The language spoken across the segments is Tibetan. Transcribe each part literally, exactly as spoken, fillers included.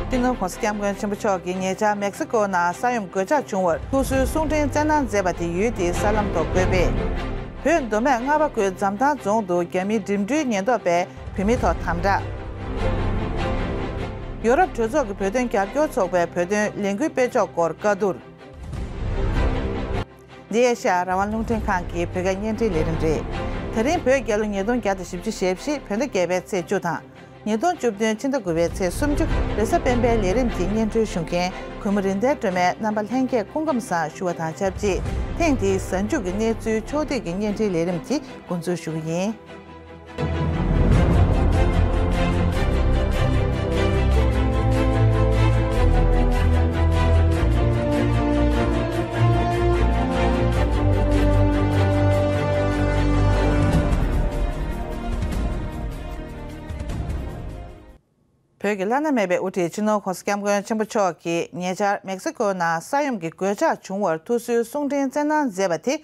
སྤྱི་ནོར་༸གོང་ས་༸སྐྱབས་མགོན་ཆེན་པོ་མཆོག་གིས་ཉེ་ཆར་མེག་སི་ཀོ་ནང་ས་ཡོམ་གོད་ཆག་བྱུང་བར་ཐུགས་གསོའི་གསུང་འཕྲིན་བསྩལ་གནང་མཛད་པ་དེ་ཡུལ་དེའི་གསར་ལམ་ཐོག་བཀོད་སྤེལ། བོད་མདོ་སྨད་རྔ་བ་ཁུལ་འཛམ་ཐང་རྫོང་དུ་རྒྱ་མིའི་འགྲིམ་འགྲུལ་ཉེན་རྟོག་པས་བོད་མི་ཐོག་དམ་དྲག་ཡོ་རོབ་གྲོས་ཚོགས་ཀྱི་བོད་དོན་རྒྱབ་སྐྱོར་ཚོགས་པས་བོད་དོན་ལས་འགུལ་སྤེལ་ཕྱོགས་སྐོར་བཀའ་བསྡུར། འདི་ཨེ་ཤ་ཡ་རང་དབང་རླུང་འཕྲིན་ཁང་གི་བོད་སྐད་བརྙན་འཕྲིན་ལས་རིམ་རེད། ད་རིང་བོད་རྒྱལ་ལོ་ཉིས་སྟོང་བརྒྱ་དང་བཞི་བཅུ་ཞེ་བཞི་བོད་ཟླ་བརྒྱད་པའི་ཚེས་བཅུ་དང་། ཉིས་སྟོང་བཅུ་བདུན་ཕྱི་ཟླ་དགུ་པའི་ཚེས་སུམ་ཅུ་རེས་གཟའ་སྤེན་པའི་ལས་རིམ་གྱི་སྙན་སྒྲོན་ཞུ་མཁན་གུས་མོ་རིག་ལྡན་སྒྲོལ་མའི་རྣམ་པ་ལྷན་རྒྱས་སྐུ་ཁམས་བཟང་ཞུ་བ་དང་ཆབས་ཅིག་ཐེངས་འདིའི་གཟའ་མཇུག་གི་གནས་ཚུལ་ཕྱོགས་བསྡུས་ཀྱི་བརྙན་འཕྲིན་ལས་རིམ་དེ་འགོ་འཛུགས་ཞུ་གི་ཡིན། བོད་ཀྱི་བླ་ན་མེད་པའི་དབུ་ཁྲིད་སྤྱི་ནོར་༸གོང་ས་༸སྐྱབས་མགོན་ཆེན་པོ་མཆོག་གིས་ཉེ་ཆར་མེག་སི་ཀོའི་ནང་ས་ཡོམ་གྱི་གོད་ཆག་བྱུང་བར་ཐུགས་གསོའི་གསུང་འཕྲིན་བསྩལ་གནང་མཛད་པ་དེ།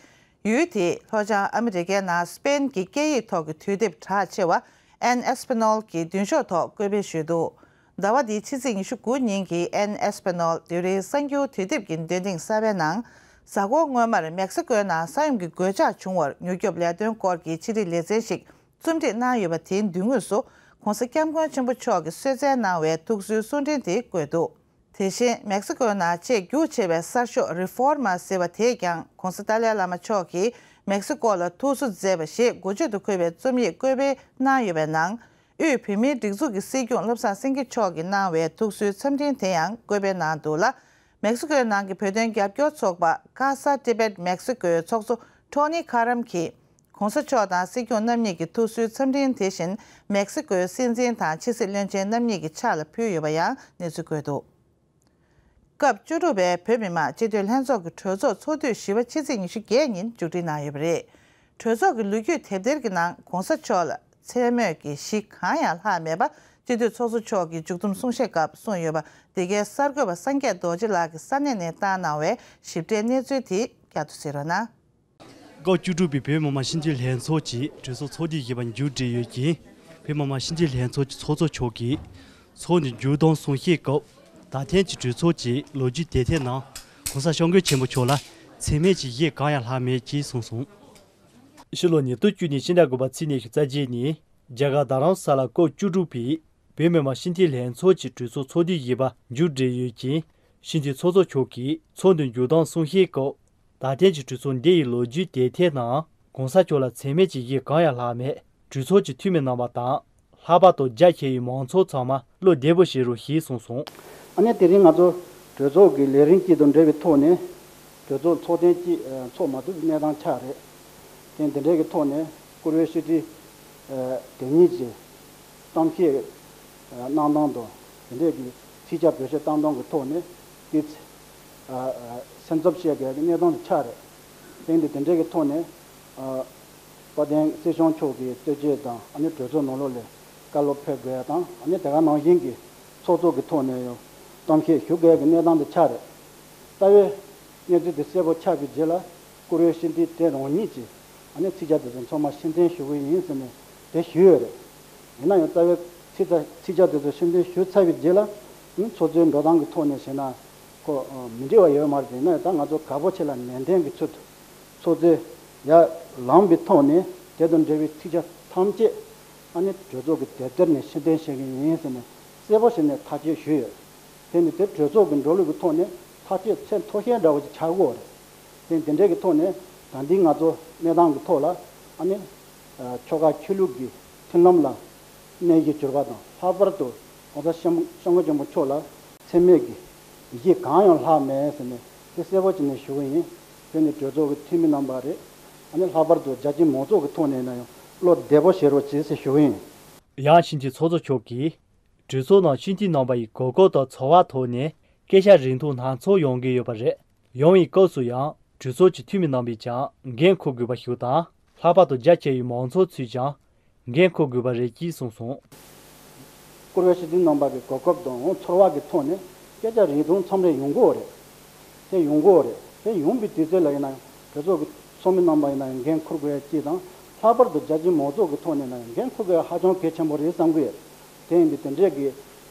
ཡུལ་དེས་ལྷོ་བྱང་ཨ་མི་རི་ཀའི་ནང་སི་པེན་གྱི་སྐད་ཡིག་ཐོག་གི་དུས་དེབ་གྲགས་ཆེ་བ་ཨེན་ཨེས་པ་ནོལ་གྱི་མདུན་ཤོག་ཐོག་བཀོད་སྤེལ་ཞུས་འདུག་ཟླ་བ་འདིའི་ཕྱི་ཚེས་ཉི་ཤུ་དགུ་ཉིན་གྱི་ཨེན་ཨེས་པ་ནོལ་དེ་རིང་གསར་འགྱུར་དུས་དེབ་ཀྱི་འདོན་ཐེངས་གསར་པའི་ནང་། གཟའ་འཁོར་སྔོན་མར་མེག་སི་ཀོའི་ནང་ས་ཡོམ་གྱི་གོད་ཆག་བྱུང་བར་མྱུར་སྐྱོབ་ལས་དོན་སྐོར་གྱི་ཕྱི་དྲིལ་ལེ་ཚན་ཞིག་རྩོམ་སྒྲིག་གནང་ཡོད་པ་དེའི་མདུན་ངོས་སུ་༸གོང་ས་༸སྐྱབས་མགོན་ཆེན་པོ་མཆོག་གིས་གསོལ་སྩལ་གནང་བའི་ཐུགས་གསོའི་གསུང་འཕྲིན་དེ་བཀོད་འདུག་དེ་བཞིན་མེག་སི་ཀོའི་ནང་ཆེས་རྒྱུགས་ཆེ་བའི་གསར་ཤོག་རི་ཕོར་མ་ཟེར་བ་དེས་ཀྱང་༸གོང་ས་ཏཱ་ལའི་བླ་མ་མཆོག་གིས་མེག་སི་ཀོ་ལ་ཐུགས་གསོ་མཛད་པ་ཞེས་འགོ་བརྗོད་དུ་འཁོད་པའི་རྩོམ་ཡིག་བཀོད་སྤེལ་གནང་ཡོད་པའི་ནང་། དབུས་བོད་མིའི་སྒྲིག་འཛུགས་ཀྱི་སྲིད་སྐྱོང་བློ་བཟང་སེང་གེ་མཆོག་གིས་གནང་བའི་ཐུགས་གསོའི་འཚམས་འཕྲིན་དེ་ཡང་བཀོད་སྤེལ་གནང་འདུག་ལ། མེག་སི་ཀོའི་ནང་གི་བོད་དོན་རྒྱབ་སྐྱོར་ཚོགས་པ་Casa Tibet Mexicoའི་ཚོགས་གཙོ་ཊོ་ནི་ཁ་རམ་གྱིས། ༸གོང་ས་མཆོག་དང་སྲིད་སྐྱོང་རྣམ་གཉིས་ཀྱི་ཐུགས་གསོའི་འཚམས་འཕྲིན་དེ་བཞིན་མེག་སི་ཀོའི་སྲིད་འཛིན་དང་ཕྱི་སྲིད་བློན་ཆེན་རྣམ་གཉིས་ཀྱི་ཕྱག་ལ་ཕུལ་ཡོད་པ་ཡང་གནས་ཚུལ་བཀོད་འདུག་སྐབས་བཅུ་དྲུག་པའི་བོད་མི་མང་སྤྱི་འཐུས་ལྷན་ཚོགས་ཀྱི་གྲོས་ཚོགས་ཚོགས་དུས་བཞི་པ་ཕྱི་ཚེས་ཉི་ཤུ་བརྒྱད་ཉིན་མཇུག་སྒྲིལ་གནང་ཡོད་པ་རེད། གྲོས་ཚོགས་ཀྱི་ལོ་རྒྱུས་དེབ་ཐེར་གྱི་ནང་༸གོང་ས་མཆོག་ལ་མཚན་སྨོད་ཀྱི་གཞི་གང་ཡང་ལྷག་མེད་པ་སྤྱི་འཐུས་ཚོགས་གཙོ་མཆོག་གིས་མཇུག་བསྡོམས་གསུང་བཤད་སྐབས་གསུངས་ཡོད་པ་འདི་གའི་གསར་འགོད་པ་སངས་རྒྱས་རྡོ་རྗེ་ལགས་ཀྱིས་ས་གནས་ནས་བཏང་གནང་བའི་ཞིབ་ཕྲའི་གནས་ཚུལ་དེ་བསྐྱར་དུ་གཟིགས་རོགས་གནང་། སྐབས་བཅུ་དྲུག་པའི་བོད་མི་མང་སྤྱི་འཐུས་ལྷན་ཚོགས་ཀྱི་གྲོས་ཚོགས་ཚོགས་དུས་བཞི་པ་མཇུག་སྒྲིལ་ཡོད་ཅིང་། བོད་མི་མང་སྤྱི་འཐུས་ལྷན་ཚོགས་ཀྱི་ཚོགས་གཙོ་མཆོག་གིས་ཚོགས་འདུའི་མཇུག་བསྡོམས་གསུང་བཤད་སྐབས། ད་ཐེངས་ཀྱི་གྲོས་ཚོགས་ཀྱི་ལོ་རྒྱུས་དེབ་ཐེར་ནང་༸གོང་ས་༸སྐྱབས་མགོན་ཆེན་པོ་མཆོག་ལ་མཚན་སྨད་ཀྱི་གཞི་གང་ཡང་ལྷག་མེད་ཅེས་གསུངས་སོང་། ཕྱི་ལོ་ཉིས་སྟོང་བཅུ་གཉིས་ཕྱི་ཟླ་དགུ་པ་ཚེས་ཉི་ཤུ་རྩ་བརྒྱད་ཉིན་རྒྱ་གར་རྡ་རམ་ས་ལར་སྐབས་བཅུ་དྲུག་པའི་བོད་མི་མང་སྤྱི་འཐུས་ལྷན་ཚོགས་ཀྱི་གྲོས་ཚོགས་ཚོགས་དུས་བཞི་པ་མཇུག་སྒྲིལ་ཡོད་ཅིང་། སྤྱི་འཐུས་ཚོགས་གཙོ་མཆོག་གིས་ཚོགས་འདུའི་མཇུག་བསྡོམས་གསུང་བཤད་སྐབས། ད་ཐེངས་ཀྱི་གྲོས་ཚོགས་འདི་ཡི་ལོ་རྒྱུས་དེབ་ཐེར་ནང་༸གོང་ས་མཆོག་ལ་མཚན་སྨད་ཀྱི་གཞི་གང་ཡང་ལྷག་མེད། གྲོས་ཚོགས་ཀྱི་འཐུས་མི་རྣམ་པ་དང་། ལྷག་པར་དུ་རྒྱ་ཆེ་བའི་མང་ཚོགས་ཚང་མ་བློ་བདེ་པོ་བྱེད་རོགས་ཞེས་གསུངས་སོང་། ཨ་ནི་དེ་རིང་ང་ཚོ་གྲོས་ཚོགས་ཀྱི་ལས་རིམ་གཅིག་དང་འབྲེལ་བའི་ཐོག་ནས་གྲོས་ཚོགས་ཚོགས་ཐེངས་གཅིག་ཚོགས་མ་ཐུབ་པའི་གནས་སྟངས་ཆགས་རེད། དེ་འདི་འདྲའི་གི་ཐོག་ནས་བཀུར་འོས་ཕྱི་དྲིལ་དེ་ཉིད་ཀྱི་གཏམ་བཤད་གནང་སྟངས་དང་དེ་འདྲའི་གི་ཚིག་བཅད་བེད་སྤྱོད་བཏང་སྟངས་ཀྱི་ཐོག་ནས་དེ་སེམས་འཚབ་བྱེད་དགོས་ཀྱི་གནས་སྟངས་ཆགས་རེད། དེ་འདི་དེ་འདྲའི་གི་ཐོག་ནས་དཔལ་ལྡན་སྲིད་སྐྱོང་མཆོག་གི་རྩད་གཅོད་དང་ཨ་ནི་གྲོས་ཚོགས་ནང་ལོགས་ལ་བཀའ་སློབ་ཕེབས་དགོས་ཡ་དང་ཨ་ནི་དེ་ག་ནང་བཞིན་གྱི་ཚོགས་གཙོ་གི་ཐོག་ནས་ཡང་གཏམ་བཤད་ཞུ་དགོས་ཀྱི་གནས་སྟངས་དེ་ཆགས་རེད། ལྟ་བའི་གནས་ཚུལ་དེ་གསལ་པོ་ཆགས་པའི་རྗེས་ལ་བཀུར་འོས་ཕྱི་དྲིལ་དེ་རང་ཉིད་ཀྱིས་ཨ་ནི་ཚིག་བཅད་དེ་ཚོ་ཚང་མ་ཕྱིར་འཐེན་ཞུ་གི་ཡིན་ཟེར་ནས་དེ་ཞུས་ཡོད་རེད། ཡིན་ན་ཡང་རྩ་བའི་ཚིག་ཚ་ཚིག་བཅད་དེ་ཚོ་ཕྱིར་འཐེན་ཞུས་ཚར་བའི་རྗེས་ལ་ནི་ཚོགས་གཙོའི་འགྲོ་སྟངས་ཀྱི་ཐོག་ནས་བྱས་ན་ཁོ་མི་འགྲིག་པ་ཡོད་མ་རེད། ཡིན་ན་ཡང་ད་ང་ཚོ་དགའ་པོ་ཆེ་ལ་ནན་ཏན་གྱི་ཚུལ་དུ་ཚོགས་གཙོས་ཡར་ལངས་པའི་ཐོག་ནས་དེ་དང་འབྲེལ་བའི་ཚིག་བཅད་ཐམས་ཅད་ཨ་ནི་གྲོས་ཚོགས་ཀྱི་དེབ་ཐེར་ནས་ཕྱིར་འཐེན་བྱེད་ཀྱི་ཡིན་ཟེར་ནས་གསལ་པོ་བྱས་ནས་ཐག་གཅོད་ཞུས་ཡོད། དེ་ནི་དེ་གྲོས་ཚོགས་ཀྱི་འགྲོ་ལུགས་ཀྱི་ཐོག་ནས་ཐག་གཅོད་ཚད་མཐོ་ཤོས་འདྲ་བོ་ཅིག་ཆགས་ཀྱི་ཡོད་རེད། དེ་དེ་འདྲའི་གི་ཐོག་ནས་ད་འདི་ང་ཚོ་གནས་སྟངས་ཀྱི་ཐོག་ལ་ཨ་ནི་ཆོལ་ཁ་ཆོས་ལུགས་ཀྱི་མཐུན་ལམ་ལ་གནས་གཞི་གྱུར་པ་དང་ལྷག་པར་དུ་༸གོང་ས་༸སྐྱབས་མགོན་ཆེན་པོ་མཆོག་ལ་མཚན་སྨད་ཀྱི་གཞི་གང་ཡང་ལྷག་མེད་ཟེར་ནས་དེ་གསལ་པོ་བྱས་ནས་ཞུ་གི་ཡིན། དེ་ནི་གྲོས་ཚོགས་ཀྱི་འཐུས་མི་རྣམ་པ་རེད། ཨ་ནི་ལྷག་པར་དུ་རྒྱ་ཆེའི་མང་ཚོགས་ཀྱི་ཐོག་ནས་ན་ཡང་བློ་བདེ་པོ་བྱེད་རོགས་གྱིས་ཟེར་ཞུ་གི་ཡིན། ཡང་ཕྱིན་ཆད་ཚོགས་གཙོ་མཆོག་གིས། གྲོས་ཚོགས་ནང་སྤྱི་འཐུས་རྣམ་པ་ཡི་གོ་སྐབས་དང་འཚོ་བ་ཐོག་ནས་སྐད་ཆ་རིང་ཐུང་སྣ་ཚོགས་ཡོང་གི་ཡོད་པ་རེད། ཡོང་བའི་སྐབས་སུ་ཡང་གྲོས་ཚོགས་ཀྱི་འཐུས་མི་རྣམ་པས་ཀྱང་འགན་འཁུར་དགོས་པ་ཞིག་དང་། ལྷག་པར་དུ་རྒྱ་ཆེ་བའི་མང་ཚོགས་ཚོས་ཀྱང་འགན་འཁུར་དགོས་པ་རེད་ཅེས་གསུངས་སོང་། བཀུར་འོས་སྤྱི་འཐུས་རྣམ་པ་གི་གོ་སྐབས་དང་ཚོར་བ་གི་ཐོག་ནས་སྐད་ཆ་རིང་ཐུང་མཚམས་རེ་ཡོང་གི་ཡོད་རེད། དེ་ཡོང་གི་ཡོད་རེད། དེ་ཡོང་བའི་དུས་ཚོད་ལ་ཡིན་ན་ཡང་གྲོས་ཚོགས་ཀྱི་ཚོགས་མི་རྣམ་པ་ཡིན་ན་ཡང་འགན་འཁུར་དགོས་ཡ་གཅིག་དང་། ལྷག་པར་དུ་རྒྱ་ཆེའི་མང་ཚོགས་ཀྱི་ཐོག་ནས་ན་ཡང་འགན་འཁུར་དགོས་ཡ་ཧ་ཅང་གལ་ཆེན་པོ་རེད་བསམ་གི་ཡོད། དེ་ཡིན་དུས་དེ་འདྲས་ཀྱི་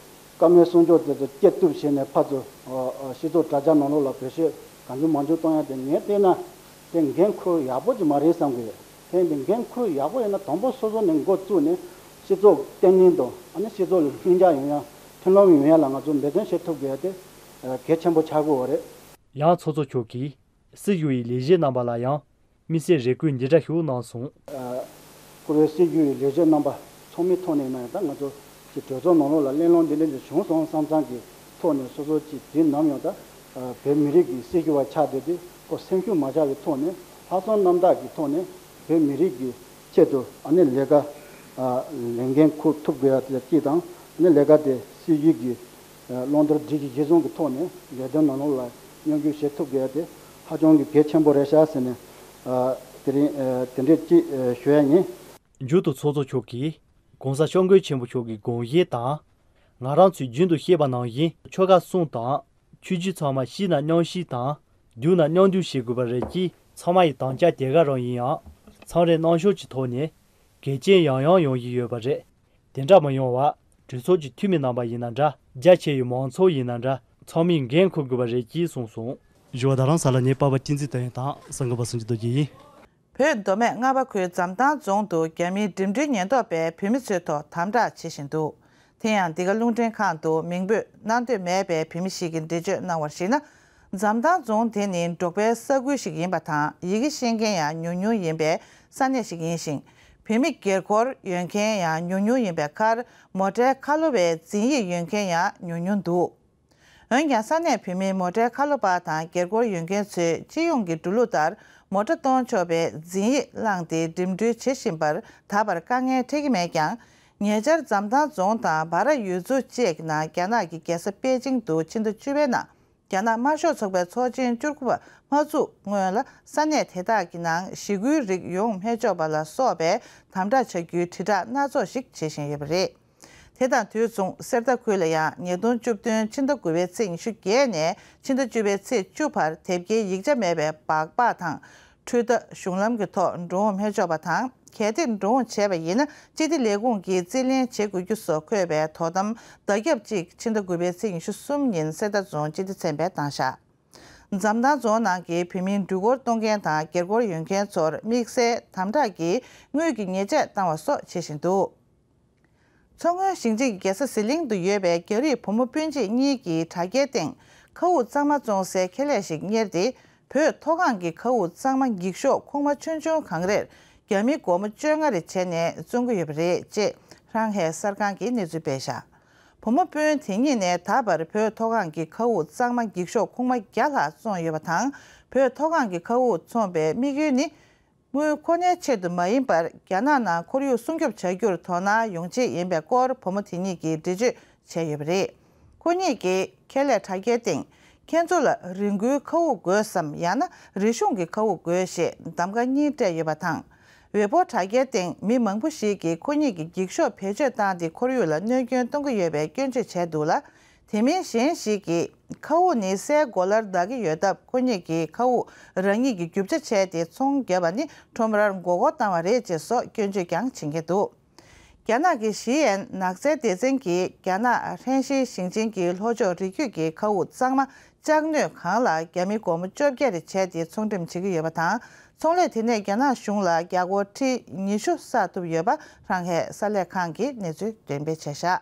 བཀའ་མོལ་གསུང་ཆོས་དེ་ཚོ་སྐྱེ་བཏུབ་བྱས་ནས་ཕར་ཚུར་ཨ་ཨ་སྤྱི་ཚོགས་དྲ་རྒྱ་ནང་ལོགས་ལ་བེད་སྤྱོད་གང་བྱུང་མང་བྱུང་གཏོང་ཡ་དེ་ངས་བལྟས་ན་དེ་འགན་ཁུར་ཡག་པོ་ཅིག་མ་རེད་བསམ་གི་ཡོད། དེ་ཡིན་དུས་འགན་ཁུར་ཡག་པོ་ཡོད་ན་དང་པོ་སོ་སོ་ནས་འགོ་བཙུགས་ནས་སྤྱི་ཚོགས་བརྟན་ལྷིང་དང་ཨ་ནི་སྤྱི་ཚོགས་ལ་ལྷིང་འཇགས་ཡོང་ཡ་མཐུན་ལམ་ཡོང་ཡ་ལ་ང་ཚོ་འབད་བརྩོན་བྱེད་ཐུབ་དགོས་ཡ་དེ་ཨ་གལ་ཆེན་པོ་ཆགས་ཀྱི་ཡོད་རེད། ཡང་ཚོགས་གཙོ་མཆོག་གིས་སྲིད་ཞུ་ཡི་ལས་བྱེད་རྣམ་པ་ལ་ཡང་དམིགས་བསལ་རེ་སྐུལ་འདི་འདྲ་ཞིག་གནང་སོང་། ཨ་བཀུར་འོས་སྲིད་ཞུ་ཡི་ལས་བྱེད་རྣམ་པ་ཚང་མའི་ཐོག་ནས་ཡིན་ན་ཡང་ད་ང་ཚོ་གི་གྲོས་ཚོགས་ནང་ལོགས་ལ་གླེང་སློང་འདི་འདྲ་ཞིག་བྱུང་སོང་བསམ་བསམ་གྱི་ཐོག་ནས་སོ་སོ་ཅིག་དུས་ནམ་ཡང་ད་ཨ་བོད་མི་རིགས་ཀྱི་སྲིད་ཞུ་བ་ཆགས་བསྡད་དུས་ཁོ་སེམས་ཤུགས་མ་ཆག་པའི་ཐོག་ནས་ལྷག་བསམ་རྣམ་དག་གི་ཐོག་ནས་བོད་མི་རིགས་ཀྱི་ཆེད་དུ་ཨ་ནི་ལས་ཀ་ཨ་ལས་འགན་འཁུར་ཐུབ་དགོས་ཡ་དེ་གཅིག་དང་ཨ་ནི་ལས་ཀ་དེ་སྲིད་ཞུ་གི་ཨ་བླང་དོར་སྒྲིག་གཞི་གཞིར་བཟུང་གི་ཐོག་ནས་ལས་དོན་ནང་ལོགས་ལ་མཉམ་ཞུགས་བྱེད་ཐུབ་དགོས་ཡ་དེ་ཧ་ཅང་གི་གལ་ཆེན་པོ་རེད་ཤག་ཟེར་ནས་ཨ་དེ་རིང་ཨ་དེ་འདྲས་ཅིག་ཨ་ཞུ་ཡ་ཡིན། མཇུག་ཏུ་ཚོགས་གཙོ་མཆོག་གིས་༸གོང་ས་༸སྐྱབས་མགོན་ཆེན་པོ་མཆོག་གི་དགོངས་བཞེད་དང་། ང་རང་ཚོས་རྒྱུན་དུ་བཤད་པ་ནང་བཞིན་ཆོལ་ཁ་གསུམ་དང་། ཆོས་བརྒྱུད་ཚང་མ་ཤིག་ན་མཉམ་ཤིག་དང་། རྒྱུག་ན་མཉམ་རྒྱུག་བྱེད་དགོས་པ་རེད་ཀྱི། ཚང་མ་ཡི་དམ་བཅའ་དེ་ག་རང་ཡིན་ཡང་། མཚམས་རེ་རྣམ་གཞག་གི་ཐོག་ནས་གལ་ཆེན་ཡང་ཡང་ཡོང་བཞིན་ཡོད་པ་རེད། དེ་འདྲ་མ་ཡོང་བར་གྲོས་ཚོགས་ཀྱི་འཐུས་མི་རྣམ་པ་ཡིན་ན་འདྲ། རྒྱ་ཆེ་བའི་མང་ཚོགས་ཡིན་ན་འདྲ། ཚང་མས་འགན་འཁུར་དགོས་པ་རེད་ཅེས་གསུངས་སོང་། ཞུ་བ་ད་རང་ས་ལ་ནས་པ་པ་བསྟན་འཛིན་ལྟ་ཡོན་དང་གསང་སྔགས་པ་སངས་རྒྱས་རྡོ་རྗེ་ཡིན། བོད་མདོ་སྨད་རྔ་པ་ཁུལ་འཛམ་ཐང་རྫོང་དུ་རྒྱ་མིའི་འགྲིམ་འགྲུལ་ཉེན་རྟོག་པས་བོད་མི་ཚོའི་ཐོག་དམ་དྲག་བྱེད་བཞིན་འདུག་དེ་ཡང་འདི་ག་རླུང་འཕྲིན་ཁང་དུ་མིང་འབོད་གནང་འདོད་མེད་པའི་བོད་མི་ཞིག་གིས་འགྲེལ་བརྗོད་གནང་བར་གཞིགས་ན། འཛམ་ཐང་རྫོང་དེ་ནི་འབྲོག་པའི་ས་ཁུལ་ཞིག་ཡིན་པ་དང་ཡི་གེ་ཤེས་མཁན་ཡང་ཉུང་ཉུང་ཡིན་པའི་ས་གནས་ཤིག་ཡིན་ཞིང་། བོད་མི་སྒེར་འཁོར་ཡོད་མཁན་ཡང་ཉུང་ཉུང་ཡིན་པའི་ཁར་མོ་ཊའི་ཁ་ལོ་བའི་འཛིན་ཡིག་ཡོད་མཁན་ཡང་ཉུང་ཉུང་འདུག་འོན་ཀྱང་ས་གནས་བོད་མིའི་མོ་ཊའི་ཁ་ལོ་པ་དང་སྒེར་འཁོར་ཡོད་མཁན་ཚོས་སྤྱི་ཡོངས་ཀྱི་འགྲོ་ལུགས་ལྟར་མོ་ཊ་གཏོང་ཆོག་པའི་འཛིན་ཡིག་བླངས་ཏེ་འགྲིམ་འགྲུལ་བྱེད་བཞིན་པར་ད་བར་དཀའ་ངལ་འཕྲད་ཀྱི་མེད་ཀྱང་། ཉེ་ཆར་འཛམ་ཐང་རྫོང་དང་བྷ་ར་ཡུལ་ཚོ་བཅས་ཀྱི་ནང་རྒྱ་ནག་གི་རྒྱལ་ས་པེ་ཅིང་དུ་ཕྱི་ཟླ་བཅུ་པའི་ནང་རྒྱ་ནག་དམར་ཤོག་ཚོགས་པའི་ཚོགས་ཆེན་བཅུ་དགུ་པ་མ་ཚུགས་སྔོན་ལ་ས་གནས་དེ་དག་གི་ནང་ཞི་རྒོལ་རིགས་ཡོང་མི་ཆོག་པ་ལ་སོགས་པའི་དམ་དྲག་བྱ་རྒྱུའི་དྲིལ་བསྒྲགས་སྣ་ཚོགས་ཤིག་བྱེད་བཞིན་ཡོད་པ་རེད། དེ་དང་དུས་མཚུངས་གསེར་རྟ་ཁུལ་ལ་ཡང་ཉིས་སྟོང་བཅུ་བདུན་ཕྱི་ཟླ་དགུ་པའི་ཚེས་ཉི་ཤུ་བརྒྱད་ནས་ཕྱི་ཟླ་བཅུ་པའི་ཚེས་བཅུ་བར་དེབ་སྐྱེལ་ཡིག་ཆ་མེད་པའི་སྦག་སྦག་དང་། འཕྲུལ་རྟ་གཞུང་ལམ་གྱི་ཐོག་འགྲོ་འོང་མི་ཆོག་པ་དང་། གལ་ཏེ་འགྲོ་འོང་བྱས་པ་ཡིན་ན་སྤྱི་བདེ་ལས་ཁུངས་ཀྱིས་རྩིས་ལེན་བྱེད་དགོས་རྒྱུ་སོགས་འཁོད་པའི་དོ་དམ་བརྡ་ཁྱབ་ཅིག་ཕྱི་ཟླ་དགུ་པའི་ཚེས་ཉི་ཤུ་གསུམ་ཉིན་གསེར་རྟ་རྫོང་སྤྱི་བདེ་ཚན་པས་བཏང་བཞག་འཛམ་ཐང་རྫོང་ནང་གི་བོད་མིའི་འགྲུལ་འཁོར་གཏོང་མཁན་དང་སྒེར་འཁོར་ཡོད་མཁན་ཚོར་དམིགས་བསལ་དམ་དྲག་གིས་དངུལ་གྱི་ཉེས་ཆད་བཏང་བ་སོགས་བྱེད་བཞིན་འདུག་མཚོ་སྔོན་ཞིང་ཆེན་གྱི་རྒྱལ་ས་ཟི་ལིང་དུ་ཡོད་པའི་རྒྱ་རིགས་བུ་མོ་སྤུན་མཆེད་གཉིས་ཀྱིས་དྲ་རྒྱའི་སྟེང་མཁའ་དབུགས་གཙང་མ་བཙོང་སའི་ཁེ་ལས་ཤིག་གཉེར་ཏེ། བོད་མཐོ་སྒང་གི་མཁའ་དབུགས་གཙང་མ་འགྱིག་ཤོག་ཁུག་མ་ཆུང་ཆུང་གང་རེར་རྒྱ་མིའི་སྒོར་མོ་བཅོ་ལྔ་རེ་བྱས་ནས་བཙོང་གི་ཡོད་པ་རེད་ཅེས་ཧྲང་ཧའེ་གསར་ཁང་གིས་གནས་ཚུལ་སྤེལ་བཞག་བུ་མོ་སྤུན་དེ་གཉིས་ནས་ད་བར་བོད་མཐོ་སྒང་གི་མཁའ་དབུགས་གཙང་མ་འགྱིག་ཤོག་ཁུག་མ་བརྒྱ་ལྷག་བཙོངས་ཡོད་པ་དང་། བོད་མཐོ་སྒང་གི་མཁའ་དབུགས་བཙོངས་པའི་དམིགས་ཡུལ་ནི། དངུལ་ཁོ་ནའི་ཆེད་དུ་མ་ཡིན་པར་རྒྱ་ནག་ནང་ཁོར་ཡུག་སྲུང་སྐྱོབ་བྱ་རྒྱུར་དོ་སྣང་ཡོང་ཆེད་ཡིན་པའི་སྐོར་བུ་མོ་དེ་གཉིས་ཀྱིས་འགྲེལ་བརྗོད་བྱས་ཡོད་པ་རེད། ཁོ་གཉིས་ཀྱིས་ཁེ་ལས་དྲ་རྒྱའི་སྟེང་ཁྱེད་ཚོ་ལ་རི་མགོའི་མཁའ་དབུགས་དགོས་སམ་ཡང་ན་རི་གཞུང་གི་མཁའ་དབུགས་དགོས་ཞེས་གདམ་ག་གཉིས་སྤྲད་ཡོད་པ་དང་། ཝེ་པོ་དྲ་རྒྱའི་སྟེང་མི་མང་པོ་ཞིག་གིས་ཁོ་གཉིས་ཀྱི་འགྱིག་ཤོག་བེད་སྤྱོད་བཏང་སྟེ་ཁོར་ཡུག་ལ་གནོད་སྐྱོན་གཏོང་གི་ཡོད་པའི་སྐྱོན་བརྗོད་བྱས་འདུག་ལ། དེ་མིན་གཞན་ཞིག་གིས་མཁའ་དབུགས་ནི་སའི་གོ་ལར་བདའ་གི་ཡོད་སྟབས་ཁོ་གཉིས་ཀྱིས་མཁའ་དབུགས་རང་ཉིད་ཀྱི་རྒྱུ་ཆ་བྱས་ཏེ་ཚོང་བརྒྱབ་པ་ནི་ཁྲོམ་རར་མགོ་སྐོར་བཏང་བ་རེད་ཅེས་སོགས་སྐྱོན་བརྗོད་ཀྱང་བྱེད་མཁན་འདུག་རྒྱ་ནག་གི་ཞི་ཨན་ནགས་ཚལ་སྡེ་ཚན་གྱིས་རྒྱ་ནག་ཧྲན་ཤི་ཞིང་ཆེན་གྱི་ལྷོ་ཕྱོགས་རི་རྒྱུད་ཀྱི་མཁའ་དབུགས་གཙང་མ་ལྕགས་སྣོད་གང་ལ་རྒྱ་མི་སྒོར་མོ་བཅོ་བརྒྱད་རེ་བྱས་ཏེ་ཚོང་འགྲེམས་བྱེད་ཀྱི་ཡོད་པ་དང་། ཚོང་ལས་དེ་ནས་རྒྱ་ནག་གཞུང་ལ་རྒྱ་སྒོར་ཁྲི་ཉི་ཤུ་བསགས་ཐུབ་ཡོད་པ་ཧྲང་ཧའེ་གསར་ལས་ཁང་གིས་གནས་ཚུལ་འགྲེམས་སྤེལ་བྱས་བཞག་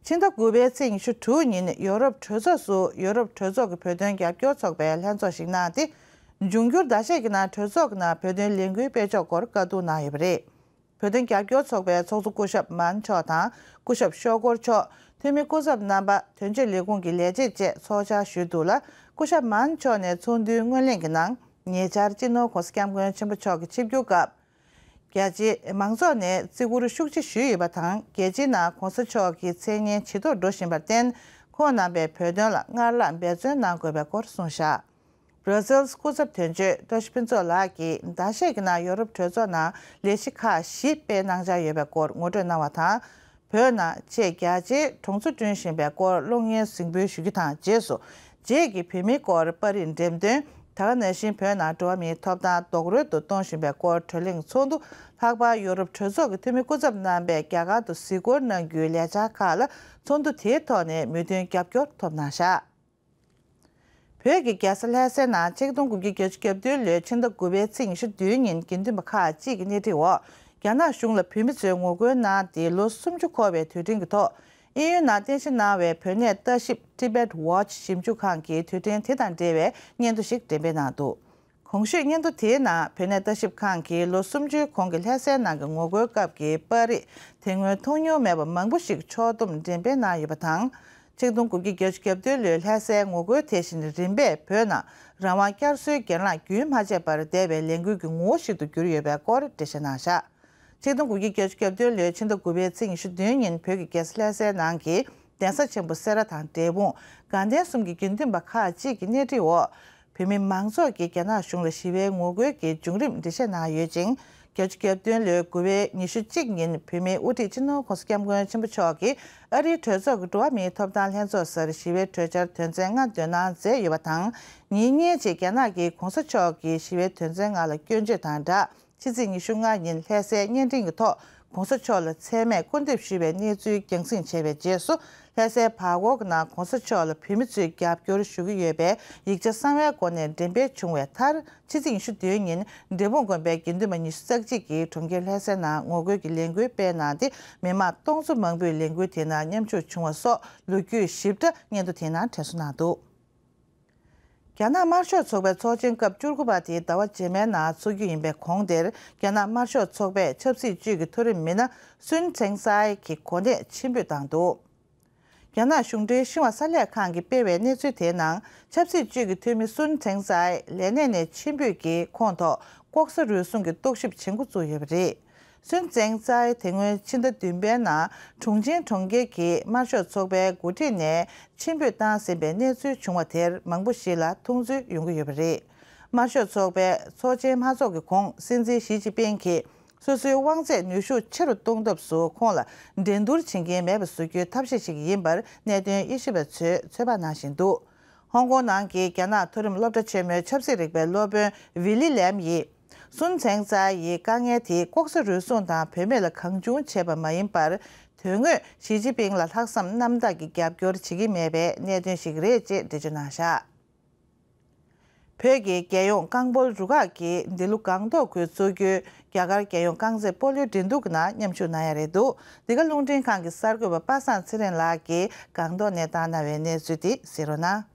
ཕྱི་ཟླ་དགུ་པའི་ཚེས་ཉི་ཤུ་དྲུག་ཉིན་ཡོ་རོབ་གྲོས་ཚོགས་སུ་ཡོ་རོབ་གྲོས་ཚོགས་ཀྱི་བོད་དོན་རྒྱབ་སྐྱོར་ཚོགས་པའི་ལྷན་ཚོགས་ཤིག་གནང་སྟེ། འབྱུང་འགྱུར་ཟླ་ཤས་ཀྱི་ནང་གྲོས་ཚོགས་ཀྱི་ནང་བོད་དོན་ལས་འགུལ་སྤེལ་ཕྱོགས་སྐོར་བཀའ་བསྡུར་གནང་ཡོད་པ་རེད། བོད་དོན་རྒྱབ་སྐྱོར་ཚོགས་པའི་ཚོགས་གཙོ་སྐུ་ཞབས་མཱན་མཆོག་དང་སྐུ་ཞབས་ཤོ་ཀོར་མཆོག་འཐུས་མི་སྐུ་ཚབ་རྣམ་པ་དོན་གཅོད་ལས་ཁུངས་ཀྱི་ལས་བྱེད་བཅས་ཚོགས་བཅར་ཞུས་འདུག་ལ། སྐུ་ཞབས་མཱན་མཆོག་ནས་ཚོགས་འདུའི་སྔོན་གླེང་གི་ནང་ཉེ་ཆར་སྤྱི་ནོར་༸གོང་ས་༸སྐྱབས་མགོན་ཆེན་པོ་མཆོག་གི་ཆིབས་བསྒྱུར་སྐབས། རྒྱ་ཆེའི་མང་ཚོགས་ནས་བརྩི་བཀུར་ཤུགས་ཆེ་ཞུས་ཡོད་པ་དང་། རྒྱལ་སྤྱིའི་ནང་༸གོང་ས་མཆོག་གི་མཚན་སྙན་ཇེ་མཐོར་འགྲོ་བཞིན་པར་བརྟེན། ཁོང་རྣམ་པས་བོད་དོན་ལ་སྔར་ལྷག་འབད་བརྩོན་གནང་དགོས་པའི་སྐོར་གསུངས་བཞག་བྷར་སིལ་སྐུ་ཚབ་དོན་གཅོད་བཀྲ་ཤིས་ཕུན་ཚོགས་ལགས་ཀྱིས་ཟླ་ཤས་ཀྱི་ནང་ཡོ་རོབ་གྲོས་ཚོགས་ནང་ལས་གཞི་ཁག་བཞི་སྤེལ་གནང་འཆར་ཡོད་པའི་སྐོར་ངོ་སྤྲོད་གནང་བ་དང་། བོད་ནང་ཆེས་རྒྱ་ཆེའི་གྲོང་ཚོ་བསྐྲུན་བཞིན་པའི་སྐོར་གློག་བརྙན་གཟིགས་འབུལ་ཞུ་རྒྱུ་དང་། རྗེས་སུ་རྗེས་ཀྱི་བོད་མིའི་སྐོར་པར་རིས་འགྲེམས་སྟོན་ ད་ག་ནང་བཞིན་བོད་ནང་འགྲོ་བ་མིའི་ཐོབ་ཐང་རྡོག་རོལ་དུ་གཏོང་བཞིན་པའི་སྐོར་གྲོས་གླེང་ཚོགས་འདུ་ལྷག་པར་ཡོ་རོབ་གྲོས་ཚོགས་ཀྱི་འཐུས་མི་སྐུ་ཚབ་རྣམ་པས་རྒྱ་གར་དུ་གཟིགས་སྐོར་གནང་རྒྱུའི་ལས་འཆར་ཁག་ལ་ཚོགས་འདུ་དེའི་ཐོག་ནས་མོས་མཐུན་རྒྱབ་སྐྱོར་ཐོབ་གནང་བཞག་བོད་ཀྱི་རྒྱལ་ས་ལྷ་སའི་ནང་ཆིག་སྟོང་དགུ་བརྒྱ་བརྒྱད་ཅུ་གྱ་བདུན་ལོའི་ཕྱི་ཟླ་དགུ་པའི་ཚེས་ཉི་ཤུ་བདུན་ཉིན་དགེ་འདུན་པ་ཁག་ཅིག་གི་སྣེ་ཁྲིད་འོག་རྒྱ་ནག་གཞུང་ལ་བོད་མི་ཚོས་ངོ་རྒོལ་གནང་སྟེ་ལོ་སུམ་ཅུ་འཁོར་བའི་དུས་དྲན་གྱི་ཐོག་དབྱིན་ཡུལ་ནང་རྟེན་གཞི་གནང་བའི་བོད་གནས་ལྟ་ཞིབ་Tibet Watch ཞིབ་འཇུག་ཁང་གིས་དུས་དྲན་དེ་དང་འབྲེལ་བའི་སྙན་ཐོ་ཞིག་འགྲེམས་སྤེལ་གནང་འདུག་གོང་ཞུས་སྙན་ཐོ་དེའི་ནང་བོད་གནས་ལྟ་ཞིབ་ཁང་གིས་ལོ་སུམ་ཅུའི་གོང་གི་ལྷ་སའི་ནང་གི་ངོ་རྒོལ་སྐབས་ཀྱི་པར་རིས་དེ་སྔོན་མཐོང་མྱོང་མེད་པ་མང་པོ་ཞིག་ཕྱོགས་བསྡོམས་འགྲེམས་སྤེལ་གནང་ཡོད་པ་དང་། ཆིག་སྟོང་དགུ་བརྒྱ་བརྒྱད་ཅུ་གྱ་བདུན་ལོའི་ལྷ་སའི་ངོ་རྒོལ་དེ་བཞིན་རིམ་པས་བོད་ནང་རང་དབང་བསྐྱར་གསོའི་གྱེན་ལངས་རྒྱུན་མ་ཆད་པར་འདས་པའི་ལས་འགུལ་གྱི་ངོ་བོ་ཞིག་ཏུ་གྱུར་ཡོད་པའི་སྐོར་འགྲེལ་བཤད་གནང་བཞག་ཆིག་སྟོང་དགུ་བརྒྱ་བརྒྱད་ཅུ་གྱ་བདུན་ལོའི་ཕྱི་ཟླ་དགུ་པའི་ཚེས་ཉི་ཤུ་བདུན་ཉིན་བོད་ཀྱི་རྒྱལ་ས་ལྷ་སའི་ནང་གི་གདན་ས་ཆེན་པོ་སེ་ར་དང་འབྲས་སྤུངས་དགའ་ལྡན་གསུམ་གྱི་དགེ་འདུན་པ་ཁག་ཅིག་གི་སྣེ་ཁྲིད་འོག་བོད་མི་མང་ཚོགས་ཀྱིས་རྒྱ་ནག་གཞུང་ལ་ཞི་བའི་ངོ་རྒོལ་གྱི་བྱུང་རིམ་འགྲེལ་བཤད་གནང་ཡོད་ཅིང་། བརྒྱད་ཅུ་གྱ་བདུན་ལོའི་དགུ་པའི་ཉི་ཤུ་གཅིག་ཉིན་བོད་མིའི་དབུ་ཁྲིད་སྤྱི་ནོར་༸གོང་ས་༸སྐྱབས་མགོན་ཆེན་པོ་མཆོག་གིས་ཨ་རིའི་གྲོས་ཚོགས་ཀྱི་འགྲོ་བ་མིའི་ཐོབ་ཐང་ལྷན་ཚོགས་སར་ཞི་བའི་གྲོས་འཆར་དོན་ཚན་ལྔ་འདོན་གནང་མཛད་ཡོད་པ་དང་། ཉིན་གཉིས་རྗེས་རྒྱ་ནག་གིས་༸གོང་ས་མཆོག་གི་ཞི་བའི་དོན་ཚན་ལྔ་ལ་སྐྱོན་བརྗོད་དང་སྦྲགས། ཕྱི་ཚེས་ཉི་ཤུ་ལྔ་ཉིན་ལྷ་སའི་བརྙན་འཕྲིན་གྱི་ཐོག་༸གོང་ས་མཆོག་ལ་མཚན་སྨད་སྐུར་འདེབས་ཞུས་པའི་གནས་ཚུལ་རྒྱང་སྲིང་བྱས་པའི་རྗེས་སུ། ལྷ་སའི་བར་སྐོར་གྱི་ནང་༸གོང་ས་མཆོག་ལ་བོད་མི་ཚོས་རྒྱབ་སྐྱོར་ཞུ་གི་ཡོད་པའི་ཡིག་ཆ་གསང་བའི་སྒོ་ནས་འགྲེམས་སྤེལ་བྱུང་བའི་མཐར། ཕྱི་ཚེས་ཉི་ཤུ་བདུན་ཉིན་འབྲས་སྤུངས་དགོན་པའི་དགེ་འདུན་པ་ཉི་ཤུ་རྩ་གཅིག་གིས་གྲོང་ཁྱེར་ལྷ་སའི་ནང་ངོ་རྒོལ་གྱི་ལས་འགུལ་སྤེལ་གནང་སྟེ། མི་མང་སྟོང་ཚོ་མང་པོས་ལས་འགུལ་དེའི་ནང་མཉམ་ཞུགས་བྱུང་བ་སོགས་ལོ་རྒྱུས་ཞིབ་ཕྲ་སྙན་ཐོ་དེའི་ནང་དྲན་གསོ་གནང་འདུག་རྒྱ་ནག་དམར་ཤོག་ཚོགས་པའི་ཚོགས་ཆེན་སྐབས་བཅུ་དགུ་པ་དེ་ཟླ་བ་རྗེས་མའི་ནང་འཚོགས་རྒྱུ་ཡིན་པའི་གོང་དེར། རྒྱ་ནག་དམར་ཤོག་ཚོགས་པས་ཆབ་སྲིད་ཅུས་ཀྱི་མཐོ་རིམ་མི་སྣ་སུན་ཚེང་ཙའེ་གི་གོ་གནས་ཕྱིར་འབུད་བཏང་འདུག་རྒྱ་ནག་གཞུང་འབྲེལ་ཤིན་ཧྭ་གསར་ལས་ཁང་གིས་སྤེལ་བའི་གནས་ཚུལ་དེའི་ནང་། ཆབ་སྲིད་ཅུས་ཀྱི་འཐུས་མི་སུན་ཚེང་ཙའེ་ལས་གནས་ནས་ཕྱིར་འབུད་ཀྱི་ཁོངས་ཐོག་ལྐོག་ཟ་རུལ་སུངས་ཀྱི་རྟོག་ཞིབ་བྱེད་འགོ་བཙུགས་ཡོད་པ་རེད། སུན་ཙེང་ཙའེ་དེ་སྔོན་ཕྱི་ཟླ་བདུན་པའི་ནང་ཁྲུང་ཆིང་གྲོང་ཁྱེར་གྱི་དམར་ཤོག་ཚོགས་པའི་འགོ་ཁྲིད་ནས་ཕྱིར་འབུད་བཏང་ཟིན་པའི་གནས་ཚུལ་བྱུང་བ་དེར་མང་པོ་ཞིག་ལ་མཐོང་ཚུལ་ཡོང་གི་ཡོད་པ་རེད། དམར་ཤོག་ཚོགས་པའི་ཚོགས་ཆེན་མ་འཚོགས་ཀྱི་གོང་སྲིད་འཛིན་ཞི་ཅིན་ཕིང་གིས་སོ་སོའི་དབང་ཚད་ནུས་ཤུགས་ཆེ་རུ་གཏོང་ཐབས་སུ་ཁོང་ལ་འགྲན་བསྡུར་བྱེད་མཁན་མེད་པ་བཟོ་རྒྱུའི་ཐབས་ཤེས་ཤིག་ཡིན་པར་གནད་དོན་དབྱེ་ཞིབ་པ་ཚོས་ཚོད་དཔག་གནང་བཞིན་འདུག་ཧོང་ཀོང་ནང་གི་རྒྱ་ནག་མཐོ་རིམ་སློབ་གྲྭ་ཆེན་མོའི་ཆབ་སྲིད་རིག་པའི་སློབ་དཔོན་ཝི་ལི་ལེམ་ཡིས། སུན་ཚེང་ཙའེ་ཡི་དཀའ་ངལ་དེ་ལྐོག་ཟ་རུལ་སུངས་དང་བུད་མེད་ལ་གང་བྱུང་བྱས་པ་མ་ཡིན་པར། དོན་དངོས་ཞི་ཅིན་ཕིང་ལ་ལྷག་བསམ་རྣམ་དག་གིས་རྒྱབ་སྐྱོར་བྱེད་ཀྱི་མེད་པའི་གནད་དོན་ཞིག་རེད་ཅེས་འགྲེལ་བརྗོད་གནང་བཞག་བོད་ཀྱི་རྒྱལ་ཡོངས་རྐང་སྤོལ་རུ་ཁག་གིས་འདི་ལོ་སྒང་ཏོག་ཁུལ་བཙུགས་རྒྱུའི་རྒྱ་གར་རྒྱལ་ཡོངས་རྐང་རྩེད་སྤོ་ལོའི་འགྲན་བསྡུར་གྱི་ནང་མཉམ་ཞུགས་གནང་ཡ་རེད་འདུག་འདི་ག་རླུང་འཕྲིན་ཁང་གི་གསར་འགོད་པ་པ་སངས་ཚེ་རིང་ལགས་ཀྱིས་སྒང་ཏོག་ནས་བཏང་གནང་བའི་གནས་ཚུལ་དེ་གཟིགས་རོགས་གནང་།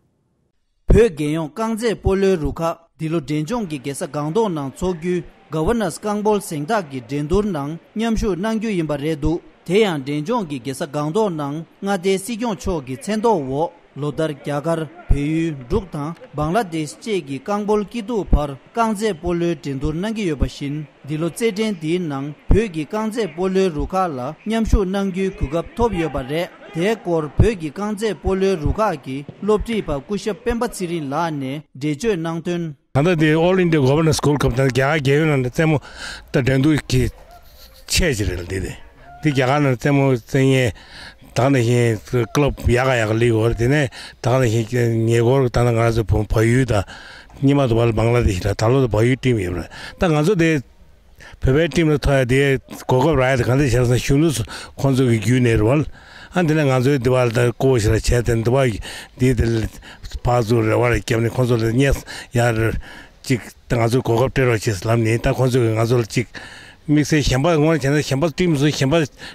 བོད་རྒྱལ་ཡོངས་རྐང་རྩེད་སྤོ་ལོའི་རུ་ཁག་འདི་ལོ་འབྲས་ལྗོངས་ཀྱི་རྒྱལ་ས་སྒང་ཏོག་ནང་འཚོགས་རྒྱུའི་ག་ཝར་ནར་སི་རྐང་སྤོལ་གཟེངས་རྟགས་ཀྱི་འགྲན་བསྡུར་ནང་མཉམ་ཞུགས་གནང་རྒྱུ་ཡིན་པ་རེད་འདུག་དེ་ཡང་འབྲས་ལྗོངས་ཀྱི་རྒྱལ་ས་སྒང་ཏོག་ནང་མངའ་སྡེའི་སྲིད་སྐྱོང་མཆོག་གི་མཚན་ཐོག་འོག་ལོ་ལྟར་རྒྱ་གར། བལ་ཡུལ། འབྲུག་དང་བང་ལ་དེཤ་བཅས་ཀྱི་རྐང་སྤོལ་སྐྱིད་སྡུག་བར་རྐང་རྩེད་སྤོ་ལོའི་འགྲན་བསྡུར་གནང་གི་ཡོད་པ་བཞིན། འདི་ལོ་རྩེད་འགྲན་འདིའི་ནང་བོད་ཀྱི་རྐང་རྩེད་སྤོ་ལོའི་རུ་ཁག་ལ་མཉམ་ཞུགས་གནང་རྒྱུའི་གོ་སྐབས་ཐོབ་ཡོད་པ་རེད། དེའི་སྐོར་བོད་ཀྱི་རྐང་རྩེད་སྤོ་ལོའི་རུ་ཁག་གི་སློབ་ཁྲིད་པ་སྐུ་ཞབས་སྤེན་པ་ཚེ་རིང་ལགས་ནས་འགྲེལ་བརྗོད་གནང་དོན། ད་ལྟ་འདི་All India Governors Gold Cup དང་རྒྱ་གར་རྒྱལ་ཡོངས་ནང་ནས་རྩེད་མོ་ད་འགྲན་བསྡུར་གྱི་ཆས་ཅིག་རེད་ལ། འདི་དེ་འདི་རྒྱ་གར་ནང་རྩེད་མོ་རྩེ་མཁན་ད་ག་ནང་བཞིན་ཀླབ་ཡག་ག་ཡག་ག་ལི་གོ་རེད། དེ་ནས་ད་ག་ནང་བཞིན་ཉེ་འཁོར་ད་ནང་ང་ཚོ་བལ་ཡུལ་དང་། སྔོན་མ་དུ་བ་ལ་བང་ལ་དེ་ཤི་ད་ད་ལོ་དུ་བལ་ཡུལ་ཊིམ་ཡོད་རེད། ད་ང་ཚོ་དེ་བོད་པའི་ཊིམ་ལ་ཐོ་ཡ་དེ་གོ་སྐབས་རག་ཡ་དེ་གང་འདྲ་བྱས་སོང་། གཞོན་ནུ་ཁོང་ཚོ་གི་བརྒྱུད་ནས་རེད་བ། ཨ་འདི་ནས་ང་ཚོའི་དུ་བ་ལ་ད་ཀོ་ཤི་ར་བྱས་ཏེ་དུ་བ་དེ་དེ་ཕར་ཚུར་རེ་བ་རེ་བརྒྱབ་ནས་ཁོང་ཚོ་ལ་བརྙས་ཡ་རེ་ཅིག་ད་ང་ཚོར་གོ་སྐབས་སྤྲད་རོགས་བྱས་ལབ་ནས། ད་ཁོང་ཚོ་གིས་ང་ཚོ་ལ་ཅིག་དམིགས་བསལ་གཞན་པ་ངོ་བྱས་ན་གཞན་པ་ཊིམ་ཚོ་གཞན་པ་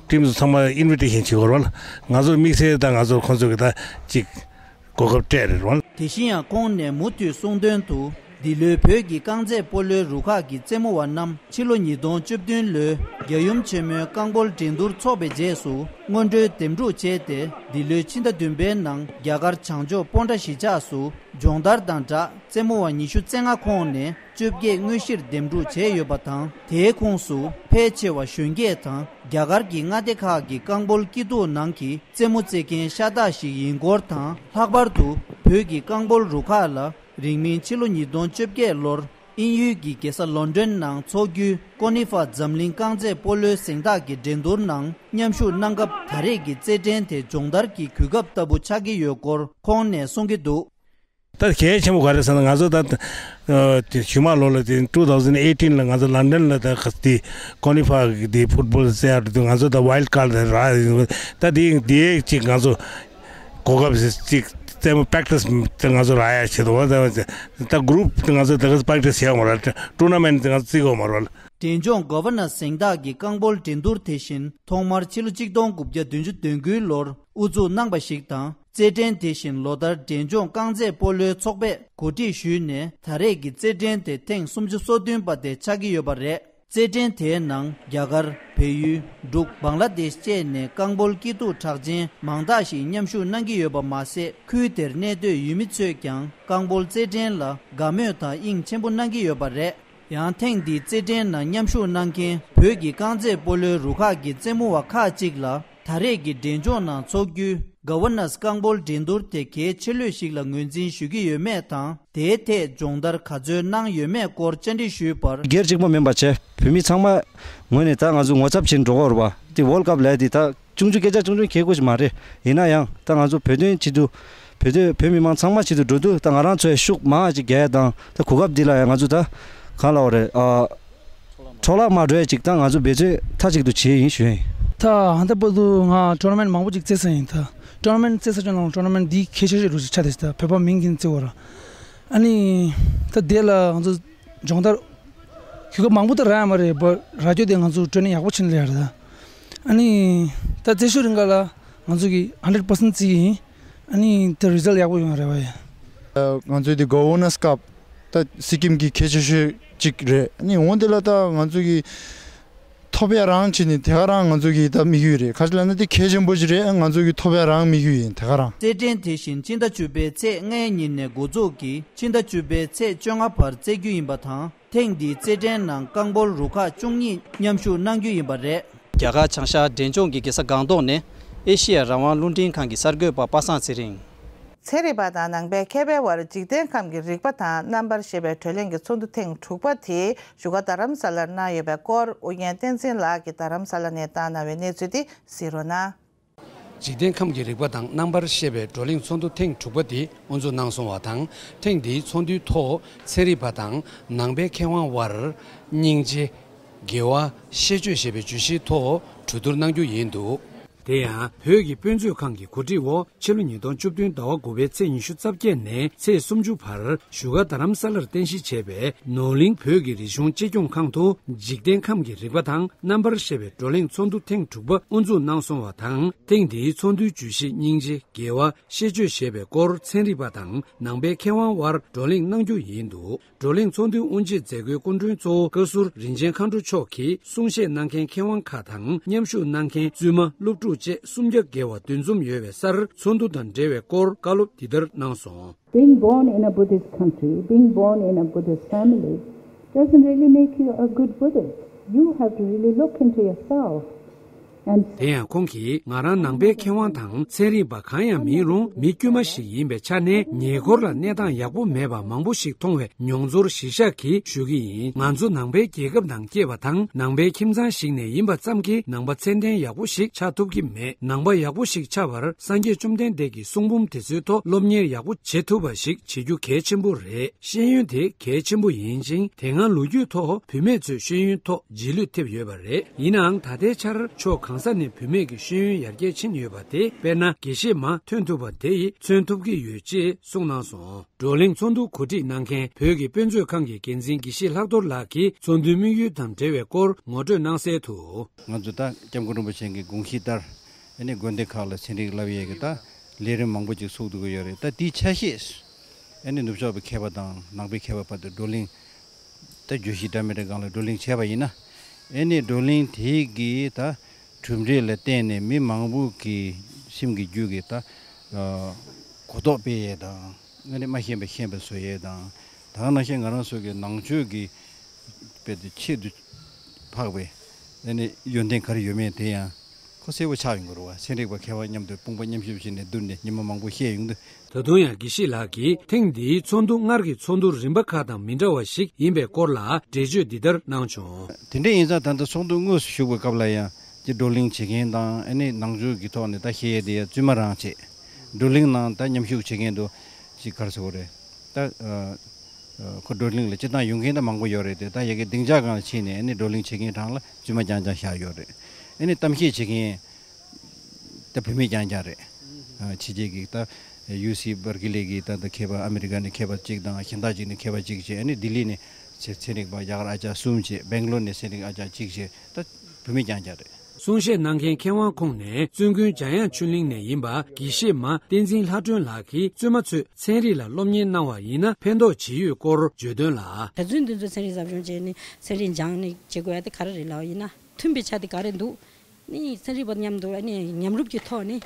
ཊིམ་ཚོ་ཚང་མ་ཨིན་བི་ཊེ་ཤན་བྱེད་དགོས་རེད་བ། ང་ཚོར་དམིགས་བསལ་ད་ང་ཚོར་ཁོང་ཚོ་གིས་ད་ཅིག་གོ་སྐབས་སྤྲད་རེད་བ། དེ་བཞིན་ཡང་ཁོང་ནས་མུ་མཐུད་གསུངས་དོན་དུ། འདི་ལོའི་བོད་ཀྱི་རྐང་རྩེད་སྤོ་ལོའི་རུ་ཁག་གི་རྩེད་མོ་བ་རྣམས་ཕྱི་ལོ་ཉིས་སྟོང་བཅུ་བདུན་ལོའི་རྒྱལ་ཡུམ་ཆེན་མོའི་རྐང་སྤོལ་འགྲན་བསྡུར་འཚོགས་པའི་རྗེས་སུ་སྔོན་འགྲོའི་འདེམས་སྒྲུག་བྱས་ཏེ། འདི་ལོའི་ཕྱི་ཟླ་བདུན་པའི་ནང་རྒྱ་གར་བྱང་ཕྱོགས་སྤོན་ཊ་གཞིས་ཆགས་སུ་སྦྱོང་བརྡར་དང་སྦྲགས་རྩེད་མོ་བ་ཉི་ཤུ་རྩ་ལྔ་ཁོངས་ནས་བཅོ་བརྒྱད་དངོས་གཞིར་འདེམས་སྒྲུག་བྱས་ཡོད་པ་དང་། དེའི་ཁོངས་སུ་ཕལ་ཆེ་བ་གཞོན་སྐྱེས་དང་རྒྱ་གར་གྱི་མངའ་སྡེ་ཁག་གི་རྐང་སྤོལ་སྐྱིད་སྡུག་ནང་གི་རྩེད་མོ་རྩེ་མཁན་ཤ་སྟག་ཞིག་ཡིན་སྐོར་དང་། ལྷག་པར་དུ་བོད་ཀྱི་རྐང་སྤོལ་རུ་ཁག་ལ་རིང་མིན་ཕྱི་ལོ་ཉིས་སྟོང་བཅོ་བརྒྱད་ལོར་དབྱིན་ཡུལ་གྱི་རྒྱལ་ས་ལོན་ཌོན་ནང་འཚོགས་རྒྱུའི་ཀོ་ནི་ཧྥ་འཛམ་གླིང་རྐང་རྩེད་སྤོ་ལོའི་གཟེངས་རྟགས་ཀྱི་འགྲན་བསྡུར་ནང་མཉམ་ཞུགས་གནང་སྐབས། ད་རེས་ཀྱི་རྩེད་འགྲན་དེ་སྦྱོང་བརྡར་གྱི་གོ་སྐབས་ལྟ་བུ་ཆགས་ཀྱི་ཡོད་སྐོར་ཁོང་ནས་གསུང་གི་འདུག་ད་གལ་ཆེན་པོ་ག་རེ་ཟེར་ན། ང་ཚོ་ད་ཨ་དེ་ཞུ་མ་ལོ་ལ་དེ་ཊུ་ཐའུ་ཟན་ཨེ་ཊིན་ལ་ང་ཚོ་ལན་ཌན་ལ་ད་ག་དེ་ཀོ་ནི་ཕ་གི་དེ་ཕུཊ་བོལ་རྩེ་ཡག་དུ་ང་ཚོ་ད་ཝའིལ་ཌི་ཀཱཌ་ད་རག་ད་དེ་དེ་ཅིག་ང་ཚོ་གོ་སྐབས་ཅིག་རྩེད་མོ་པེག་ཊི་སི་དེ་ང་ཚོ་རག་ཡ་ཆེད་དུ་ད་ད་གུ་རུབ་དེ་ང་ཚོ་ད་ག་པེག་ཊི་སི་བྱས་ཡོད་མ་རེད། ཊུར་ན་མེན་ཊི་དེ་ང་ཚོ་རྩེ་གི་ཡོད་མ་རེད། འབྲས་ལྗོངས་གོ་ཝར་ནར་གཟེངས་རྟགས་ཀྱི་རྐང་སྤོལ་འགྲན་བསྡུར་དེ་བཞིན་ཐོག་མར་ཕྱི་ལོ་ཆིག་སྟོང་དགུ་བརྒྱ་བདུན་ཅུ་དོན་དགུའི་ལོར་དབུ་འཛུགས་གནང་པ་ཞིག་དང་། རྩེད་འགྲན་དེ་བཞིན་ལོ་ལྟར་འབྲས་ལྗོངས་རྐང་རྩེད་སྤོ་ལོའི་ཚོགས་པས་གོ་སྒྲིག་ཞུས་ནས། ད་རེས་ཀྱི་རྩེད་འགྲན་དེ་ཐེངས་སུམ་ཅུ་སོ་བདུན་པ་དེ་ཆགས་ཀྱི་ཡོད་པ་རེད། རྩེད་འགྲན་དེའི་ནང་རྒྱ་གར། བལ་ཡུལ། འབྲུག་བང་ལ་དེཤ་བཅས་ནས་རྐང་སྤོལ་སྐྱིད་སྡུག་གྲགས་ཅན་མང་དག་ཞིག་མཉམ་ཞུགས་གནང་གི་ཡོད་པ་མ་ཟད། ཁུལ་དེར་གནས་སྡོད་ཡུལ་མི་ཚོས་ཀྱང་རྐང་སྤོལ་རྩེད་འགྲན་ལ་དགའ་མོས་དང་དབྱིངས་ཆེན་པོ་གནང་གི་ཡོད་པ་རེད། ཡང་ཐེངས་འདིའི་རྩེད་འགྲན་ནང་མཉམ་ཞུགས་གནང་མཁན་བོད་ཀྱི་རྐང་རྩེད་སྤོ་ལོའི་རུ་ཁག་གི་རྩེད་མོ་བ་ཁག་ཅིག་ལ། ད་རེས་ཀྱི་འབྲས་ལྗོངས་ནང་འཚོགས་རྒྱུའི་གོ་ཝར་ནར་རྐང་སྤོལ་འགྲན་བསྡུར་དེ་གལ་ཆེ་ལོས་ཤིག་ལ་ངོས་འཛིན་ཞུ་གི་ཡོད་མེད་དང་། དེའི་ཐད་སྦྱོང་བརྡར་ག་ཚོད་གནང་ཡོད་མེད་སྐོར་བཅར་འདྲི་ཞུས་པར། སྒེར་གཅིག་པོ་མིན་པ་བྱས། བོད་མི་ཚང་མ་ངོས་ནས་ད་ང་ཚོ་ངོ་ཚབ་བྱེད་འགྲོ་གི་ཡོད་རེད་པ། དེ་ཝོལ་ཌི་ཀབ་ལབ་ཡ་དེ་ད་ཆུང་ཆུང་སྐད་ཆ་ཆུང་ཆུང་གལ་དགོས་ཞིག་མ་རེད། ཡིན་ན་ཡང་ད་ང་ཚོ་བོད་དོན་ཆེད་དུ། བོད་དོན་བོད་མི་མང་ཚང་མ་ཆེད་དུ་འགྲོ་དུས། ད་ང་རང་ཚོའི་ཤུགས་མང་ཅིག་རྒྱག་ཡ་དང་། ད་གོ་སྐབས་འདི་ལ་ཡང་ང་ཚོ་ད་གང་ལབ་དགོས་རེད། ཨ། འཕྲོ་བརླག་མ་འགྲོ་ཡ་ཅིག་ད་ང་ཚོ་འབད་བརྩོན་མཐའ་གཅིག་ཏུ་བྱེད་ཡིན་ཞུ་ཡ་ཡིན། ད་ད་ལྟ་བར་དུ་ང་ཊུར་ན་མེན་ཊི་མང་པོ་ཅིག་རྩེས་ཚར་ཡིན། ད་ཊུར་ན་མེན་ཊི་རྩེས་ཚར་ཅིག་ནང་ཊུར་ན་མེན་ཊི་འདི་གལ་ཆེ་ཤོས་རུ་ཆགས་བསྡད་ཤག་ད་བོད་པ་མིང་གིས་རྩེ་བ་ར། ཨ་ནི་ད་དེ་ལ་ང་ཚོ་སྦྱོང་བརྡར་གོ་སྐབས་མང་པོ་ད་རག་ཡ་མ་རེད་པ། རག་རྒྱུ་དེ་ང་ཚོ་ཊེ་རེ་ནིང་ཡག་པོ་བྱེད་ནི་ལས་རེད། ད་ཨ་ནི་ད་རྩེ་ཤོས་རིང་ག་ལ་ང་ཚོ་གི་ཧན་ཌེ་རེཌ་པར་སེན་ཊི་རྩེ་གི་ཡིན། ཨ་ནི་ད་རི་ཛལ་ཊི་ཡག་པོ་ཡོང་ཡ་རེད་པ། ཡ། ང་ཚོའི་དེ་གོ་ཝར་ནར་སི་ཀབ་ད་སི་ཀིམ་གི་གལ་ཆེ་ཤོས་གཅིག་རེད། ཨ་ནི་འོན་ཏེ་ལ་ད་ང་ཚོ་གི་ཐོབ་ཡ་རང་བྱས་ནས་དེ་ག་རང་ང་ཚོ་གི་ད་དམིགས་ཡུལ་རེད། ག་ཅི་ལབ་ན་དེ་གལ་ཆེན་པོ་ཞིག་རེད། ང་ཚོ་གི་ཐོབ་ཡ་རང་དམིགས་ཡུལ་ཡིན། དེ་ག་རང་། རྩེད་འགྲན་དེ་བཞིན་ཕྱི་ཟླ་བཅུ་པའི་ཚེས་ལྔའི་ཉིན་ནས་འགོ་འཛུགས་ཀྱིས་ཕྱི་ཟླ་བཅུ་པའི་ཚེས་བཅོ་ལྔ་བར་རྩེ་རྒྱུ་ཡིན་པ་དང་། ཐེངས་འདིའི་རྩེད་འགྲན་ནང་རྐང་སྤོལ་རུ་ཁག་བཅུ་གཉིས་མཉམ་ཞུགས་གནང་རྒྱུ་ཡིན་པ་རེད། རྒྱ་གར་བྱང་ཤར་འབྲས་ལྗོངས་ཀྱི་རྒྱལ་ས་སྒང་ཏོག་ནས་ཨེ་ཤེ་ཡ་རང་དབང་རླུང་འཕྲིན་ཁང་གི་གསར་འགོད་པ་པ་སངས་ཚེ་རིང་། ཚན་རིག་པ་དང་ནང་པའི་མཁས་པའི་དབར་འཇིག་རྟེན་ཁམས་ཀྱི་རིག་པ་དང་རྣམ་པར་ཤེས་པའི་བགྲོ་གླེང་གི་ཚོགས་འདུ་ཐེངས་དྲུག་པ་དེ་བཞུགས་སྒར་རྡ་རམ་ས་ལར་གནང་ཡོད་པའི་སྐོར། ཨུ་རྒྱན་བསྟན་འཛིན་ལགས་ཀྱིས་རྡ་རམ་ས་ལ་ནས་བཏང་གནང་བའི་གནས་ཚུལ་དེ་གཟིགས་རོགས་གནང་། འཇིག་རྟེན་ཁམས་ཀྱི་རིག་པ་དང་རྣམ་པར་ཤེས་པའི་བགྲོ་གླེང་ཚོགས་འདུ་ཐེངས་དྲུག་པ་དེ་དབུ་འཛུགས་གནང་སོང་བ་དང་། ཐེངས་འདིའི་ཚོགས་འདུའི་ཐོག་ཚན་རིག་པ་དང་ནང་པའི་མཁས་དབང་དབར་སྙིང་རྗེ། དགེ་བ། ཤེས་སྤྱོད་ཞེས་པའི་བརྗོད་གཞིའི་ཐོག་གྲོས་བསྡུར་གནང་རྒྱུ་ཡིན་འདུག། དེ་ཡང་བོད་ཀྱི་དཔེ་མཛོད་ཁང་གི་གོ་སྒྲིག་འོག་ཕྱི་ལོ་ཉིས་སྟོང་བཅུ་བདུན་ཟླ་བ་དགུ་པའི་ཚེས་ཉི་ཤུ་རྩ་བརྒྱད་ནས་ཚེས་སུམ་ཅུ་བར་བཞུགས་སྒར་རྡ་རམ་ས་ལར་རྟེན་གཞི་བྱས་པའི་ནོར་གླིང་བོད་ཀྱི་རིག་གཞུང་གཅེས་སྐྱོང་ཁང་དུ་འཇིག་རྟེན་ཁམས་ཀྱི་རིག་པ་དང་རྣམ་པར་ཤེས་པའི་བགྲོ་གླེང་ཚོགས་འདུ་ཐེངས་དྲུག་པ་དབུ་འཛུགས་གནང་སོང་བ་དང་། ཐེངས་འདིའི་ཚོགས་འདུའི་བརྗོད་གཞི་སྙིང་རྗེ། དགེ་བ། ཤེས་སྤྱོད་ཞེས་པའི་སྐོར་ཚན་རིག་པ་དང་ནང་པའི་མཁས་དབང་དབར་བགྲོ་གླེང་གནང་རྒྱུ་ཡིན་འདུག། བགྲོ་གླེང་ཚོགས་འདུའི་དབུ་འབྱེད་མཛད་སྒོའི་སྐུ་མགྲོན་གཙོ་བོ་བཀའ་ཟུར་རིན་ཆེན་མཁའ་འགྲོ་མཆོག་གིས་གསུང་བཤད་གནང་མཁན་མཁས་དབང་ཁག་དང་མཉམ་ཞུགས་གནང་མཁན་བཙུན་མ། སློབ་ཕྲུག་བཅས་སུམ་བརྒྱ་བརྒལ་བ་འདུ་འཛོམས་ཡོད་པའི་སར་ཚོགས་འདུ་དང་འབྲེལ་བའི་སྐོར་བཀའ་སློབ་འདི་ལྟར་གནང་སོང་། Being born in a Buddhist country, being born in a Buddhist family doesn't really make you a good Buddhist. You have to really look into yourself and དེ་ཡང་ཁོང་གིས་ང་རང་ནང་པའི་མཁས་དབང་དང་ཚན་རིག་པ་གང་ཡང་མིན་རུང་མི་དཀྱུས་མ་ཞིག་ཡིན་པའི་ཆ་ནས་ཉེ་འཁོར་ལ་གནས་སྟངས་ཡག་པོ་མེད་པ་མང་པོ་ཞིག་མཐོང་བའི་མྱོང་ཚོར་གཞིར་བཞག་གིས་ཞུ་གི་ཡིན། ང་ཚོ་ནང་པའི་རྒྱལ་ཁབ་ནང་སྐྱེས་པ་དང་ནང་པའི་ཁྱིམ་ཚང་ཞིག་ནས་ཡིན་པ་ཙམ་གྱིས་ནང་པ་ཚད་ལྡན་ཡག་པོ་ཞིག་ཆགས་ཐུབ་ཀྱི་མེད། ནང་པ་ཡག་པོ་ཞིག་ཆགས་པར་སངས་རྒྱས་བཅོམ་ལྡན་འདས་ཀྱི་གསུང་འབུམ་དེ་ཚོའི་ཐོག་སློབ་གཉེར་ཡག་པོ་བྱེད་ཐུབ་པ་ཞིག་བྱེད་རྒྱུ་གལ་ཆེན་པོ་རེད། ཤེས་ཡོན་དེ་གལ་ཆེན་པོ་ཡིན་ཅིང་། དེ་སྔ་ལོ་རྒྱུས་ཐོག་བུད་མེད་ཚོས་ཤེས་ཡོན་ཐོག་རྗེས་ལུས་ཐེབས་ཡོད་པ་རེད། ཡིན་ནའང་ད་ལྟའི་ཆར་ཕྱོགས་གང་ས་ནས་བུད་མེད་ཀྱི་ཤེས་ཡོན་ཡར་རྒྱས་ཕྱིན་ཡོད་པ་དེ་དཔེར་ན་དགེ་བཤེས་མ་ཐོན་ཐུབ་པ་དེ་ཡིས་མཚོན་ཐུབ་ཀྱི་ཡོད་ཅེས་གསུངས་གནང་སོང་། བགྲོ་གླེང་ཚོགས་འདུ་གོ་སྒྲིག་གནང་མཁན་བོད་ཀྱི་དཔེ་མཛོད་ཁང་གི་འགན་འཛིན་དགེ་བཤེས་ལྷག་རྡོར་ལགས་ཀྱིས་ཚོགས་འདུའི་དམིགས་ཡུལ་དང་འབྲེལ་བའི་སྐོར་ངོ་སྤྲོད་གནང་གསལ་དུ། ང་ཚོ་ད་སྐྱབས་མགོན་རིན་པོ་ཆེ་གི་དགོངས་གཞི་ལྟར་ཨ་ནི་དགོན་སྡེ་ཁག་ལ་ཚན་རིག་བསླབ་ཡས་ཀྱི་ད་ལས་རིམ་མང་པོ་ཅིག་ཚུགས་ཐུབ་ཀྱི་ཡོད་རེད། ད་དེའི་ཆ་ཤས་ཨ་ནི་ནུབ་ཕྱོགས་པའི་མཁས་པ་དང་ནང་པའི་མཁས་པ་བར་དུ་བགྲོ་གླེང་ད་བརྗོད་གཞི་འདྲ་མི་འདྲ་སྒང་ལ་བགྲོ་གླེང་བྱས་པ་ཡིན་ན། ཨ་ནི་བགྲོ་གླེང་དེ་གི་ད་གྲུབ་འབྲས་ལ་བརྟེན་ནས་མི་མང་པོ་གི་སེམས་ཀྱི་རྒྱུད་ཀྱི་ད་གོ་རྟོགས་སྤེལ་ཡས་དང་། ཨ་ནི་མ་ཤེས་པ་ཤེས་པ་བཟོ་ཡས་དང་། ད་ག་ནང་བཞིན་ང་རང་ཚོ་གི་ནང་ཆོས་ཀྱི་དཔེ་དེ་ཆེད་དུ་འཕགས་པའི་ཨ་ནི་ཡོན་ཏན་ག་རེ་ཡོད་མེད་དེ་ཡང་ཁོ་གསལ་པོ་ཆགས་ཡོང་གི་རེད་བ། ཚན་རིག་པ་མཁས་པ་མཉམ་དུ་དཔུང་པ་མཉམ་གཤིབ་བྱས་ནས་བསྡུར་ནས་ཉི་མ་མང་པོ་བཤད་ཡོང་དུས། ད་དུང་ཡང་དགེ་བཤེས་ལགས་ཀྱིས་ཐེངས་འདིའི་ཚོགས་འདུ་སྔར་གྱི་ཚོགས་འདུ་རིམ་པ་ཁག་དང་མི་འདྲ་བ་ཞིག་ཡིན་པའི་སྐོར་ལ་འགྲེལ་བརྗོད་འདི་ལྟར་གནང་བྱུང་། དེ་འདྲ་ཡིན་ཙང་ད་ལྟ་ཚོགས་འདུ་དངོས་སུ་ཞུགས་པའི་སྐབས་ལ་ཡང་ཅིག་བགྲོ་གླེང་བྱེད་མཁན་དང་། ཨ་ནི་ནང་ཆོས་ཀྱི་ཐོག་ནས་ད་བཤད་ཡས་དེ་ཡང་བཙུན་མ་རང་བྱེད། བགྲོ་གླེང་ནང་ད་མཉམ་ཞུགས་བྱེད་མཁན་དུ་ཅིག་ག་རེ་ཟེར་དགོས་རེད། ད་ཨ་ཨ་ཁོ་བགྲོ་གླེང་ལ་སྤྱིར་བཏང་ཡོང་མཁན་ད་མང་པོ་ཡོད་རེད་དེ། ད་ཡ་གི་སྡིངས་ཆ་སྒང་ལ་ཕྱིན་ནས་ཨ་ནི་བགྲོ་གླེང་བྱེད་མཁན་གྲས་ལ་བཙུན་མ་རྐྱང་རྐྱང་བཞག་ཡོད་རེད། ཨ་ནི་གཏམ་བཤད་བྱེད་མཁན་ད་བུད་མེད་རྐྱང་རྐྱང་རེད། ཨ་ཕྱི་རྒྱལ་གྱི་ད་ཡུ་སི་བར་ཀི་ལི་གི་ད་ད་མཁས་པ་ཨ་མི་རི་ཀ་ནས་མཁས་པ་གཅིག་དང་གཞན་དག་ཅིག་ནས་མཁས་པ་གཅིག་བྱས། ཨ་ནི་ལྡི་ལི་ནས་ཚན་ཚན་རིག་པ་རྒྱ་གར་ཨ་ཅག་གསུམ་བྱས། སྦེང་ལོར་ནས་ཚན་རིག་ཨ་ཅག་གཅིག་བྱས། ད་བུད་མེད་རྐྱང་རྐྱང་རེད། གསུང་བཤད་གནང་མཁན་མཁས་དབང་ཁོངས་ནས་བཙུན་དགོན་འཇམ་དབྱངས་ཆོས་གླིང་ནས་ཡིན་པ་དགེ་བཤེས་མ་བསྟན་འཛིན་ལྷ་སྒྲོན་ལགས་ཀྱིས་བཙུན་མ་ཚོས་ཚན་རིག་ལ་སློབ་གཉེར་གནང་བ་ཡིན་ན་ཕན་ཐོགས་ཇི་ཡོད་སྐོར་བརྗོད་དོན་ལ། ག་ཚོད་འདི་ཚོ་ཚན་རིག་ཟབ་སྦྱོང་བྱས་ནས་ཚན་རིག་སྦྱངས་ནས་བྱེད་དགོས་ཡ་དེ་ག་རེ་རེད་ལབ་ཡིན་ན། མཐུན་པའི་ཆ་དེ་ག་རེ་འདུག་ནི་ཚན་རིག་པ་མཉམ་དུ་ནི་མཉམ་རུབ་ཀྱི་ཐོག་ནས་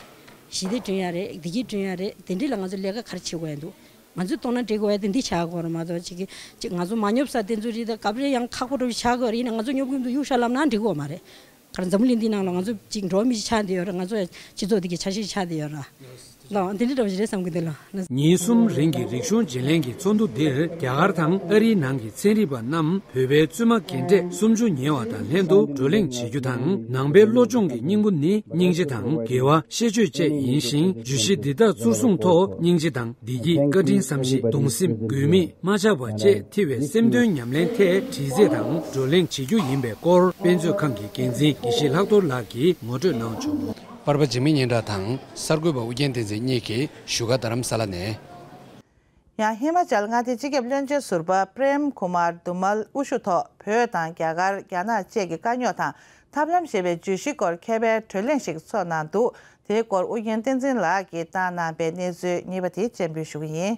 ཞི་བདེ་བསྐྲུན་ཡ་རེད། བདེ་སྐྱིད་བསྐྲུན་ཡ་རེད། དེ་འདྲ་ལ་ང་ཚོ་ལས་ཀ་ག་རེ་བྱེད་དགོས་ཡ་འདུག་ང་ཚོས་མཐོང་སྣང་སྤྲད་དགོས་ཡ་དེ་འདི་ཆགས་དགོས་རེད་མ་གཏོགས། ཅིག་གི་ཅིག་ང་ཚོ་མ་ཉོབ་ས་དེ་ཚོ་རེད། ད་སྐབས་རེ་ཡང་ཁག་པོ་འདྲ་བོ་ཆགས་དགོས་རེད། ཡིན་ན་ང་ཚོ་ཉོབ་གི་མི་འདུག་གཡུག་ཤ་ལབ་ན་འགྲིག་གི་མ་རེད། ག་རེ་འཛམ་བུ་གླིང་འདི་ནང་ལ་ང་ཚོ་ཅིག་འགྲོ་བ་མི་ཞིག་ཆགས་བསྡད་ཡོད་རེད། ང་ཚོ་སྤྱི་ཚོགས་འདི་གི་ཆ་ཤས་ཆགས་བསྡད་ཡོད་རེད། ལགས་འདི་འདྲ་འདྲ་བོ་ཞིག་རེད་བསམ་གི་འདུག་ལགས། ཉིན་གསུམ་རིང་གི་རིག་གཞུང་བརྗེ་ལེན་གྱི་ཚོགས་འདུ་འདིར་རྒྱ་གར་དང་ཨ་རིའི་ནང་གི་ཚན་རིག་པ་རྣམས་བོད་པའི་བཙུན་མ་རྒན་གྲས་སུམ་ཅུ་ཉེ་བ་དང་ལྷན་དུ་བགྲོ་གླེང་བྱེད་རྒྱུ་དང་། ནང་པའི་བློ་སྦྱོང་གི་སྙིང་པོ་ནི་སྙིང་རྗེ་དང་དགེ་བ་ཤེས་སྤྱོད་བཅས་ཡིན་ཞིང་། བརྗོད་གཞི་འདི་དག་གཙོར་བཟུང་ཐོག་སྙིང་རྗེ་དང་བདེ་སྐྱིད། བཀའ་དྲིན་བསམ་ཤེས། གདུང་སེམས། དགོས་མེད་མ་ཆགས་པ་བཅས་ཐེ་བའི་སེམས་དོན་ཉམས་ལེན་ཐད་དྲི་རྩད་དང་བགྲོ་གླེང་བྱེད་རྒྱུ་ཡིན་པའི་སྐོར་དཔེ་མཛོད་ཁང་གི་འགན་འཛིན་དགེ་བཤེས་ལྷག་རྡོར་ལགས་ཀྱིས་ངོ་སྤྲོད་གནང་བྱུང་། པར་པ་འཇིགས་མེད་སྙན་གྲགས་དང་གསར་འགོད་པ་ཨུ་རྒྱན་བསྟན་འཛིན་གཉིས་ཀྱིས་བཞུགས་སྒར་རྡ་རམ་ས་ལ་ནས། ཡང་ཧི་མ་ཅལ་མངའ་སྡེའི་སྤྱི་ཁྱབ་བློན་ཆེན་ཟུར་པ་པྲེམ་ཀུ་མར་དུ་མལ་དབུ་བཞུགས་ཐོག་བོད་དང་རྒྱ་གར། རྒྱ་ནག་བཅས་ཀྱི་དཀའ་རྙོག་དང་ཐབས་ལམ་ཞེས་པའི་བརྗོད་གཞིའི་སྐོར་མཁས་པའི་བགྲོ་གླེང་ཞིག་ཚོགས་གནང་འདུག་དེའི་སྐོར་ཨུ་རྒྱན་བསྟན་འཛིན་ལགས་ཀྱིས་བཏང་གནང་པའི་གནས་ཚུལ་གཉིས་པ་དེ་སྤྱན་འབུལ་ཞུ་གི་ཡིན།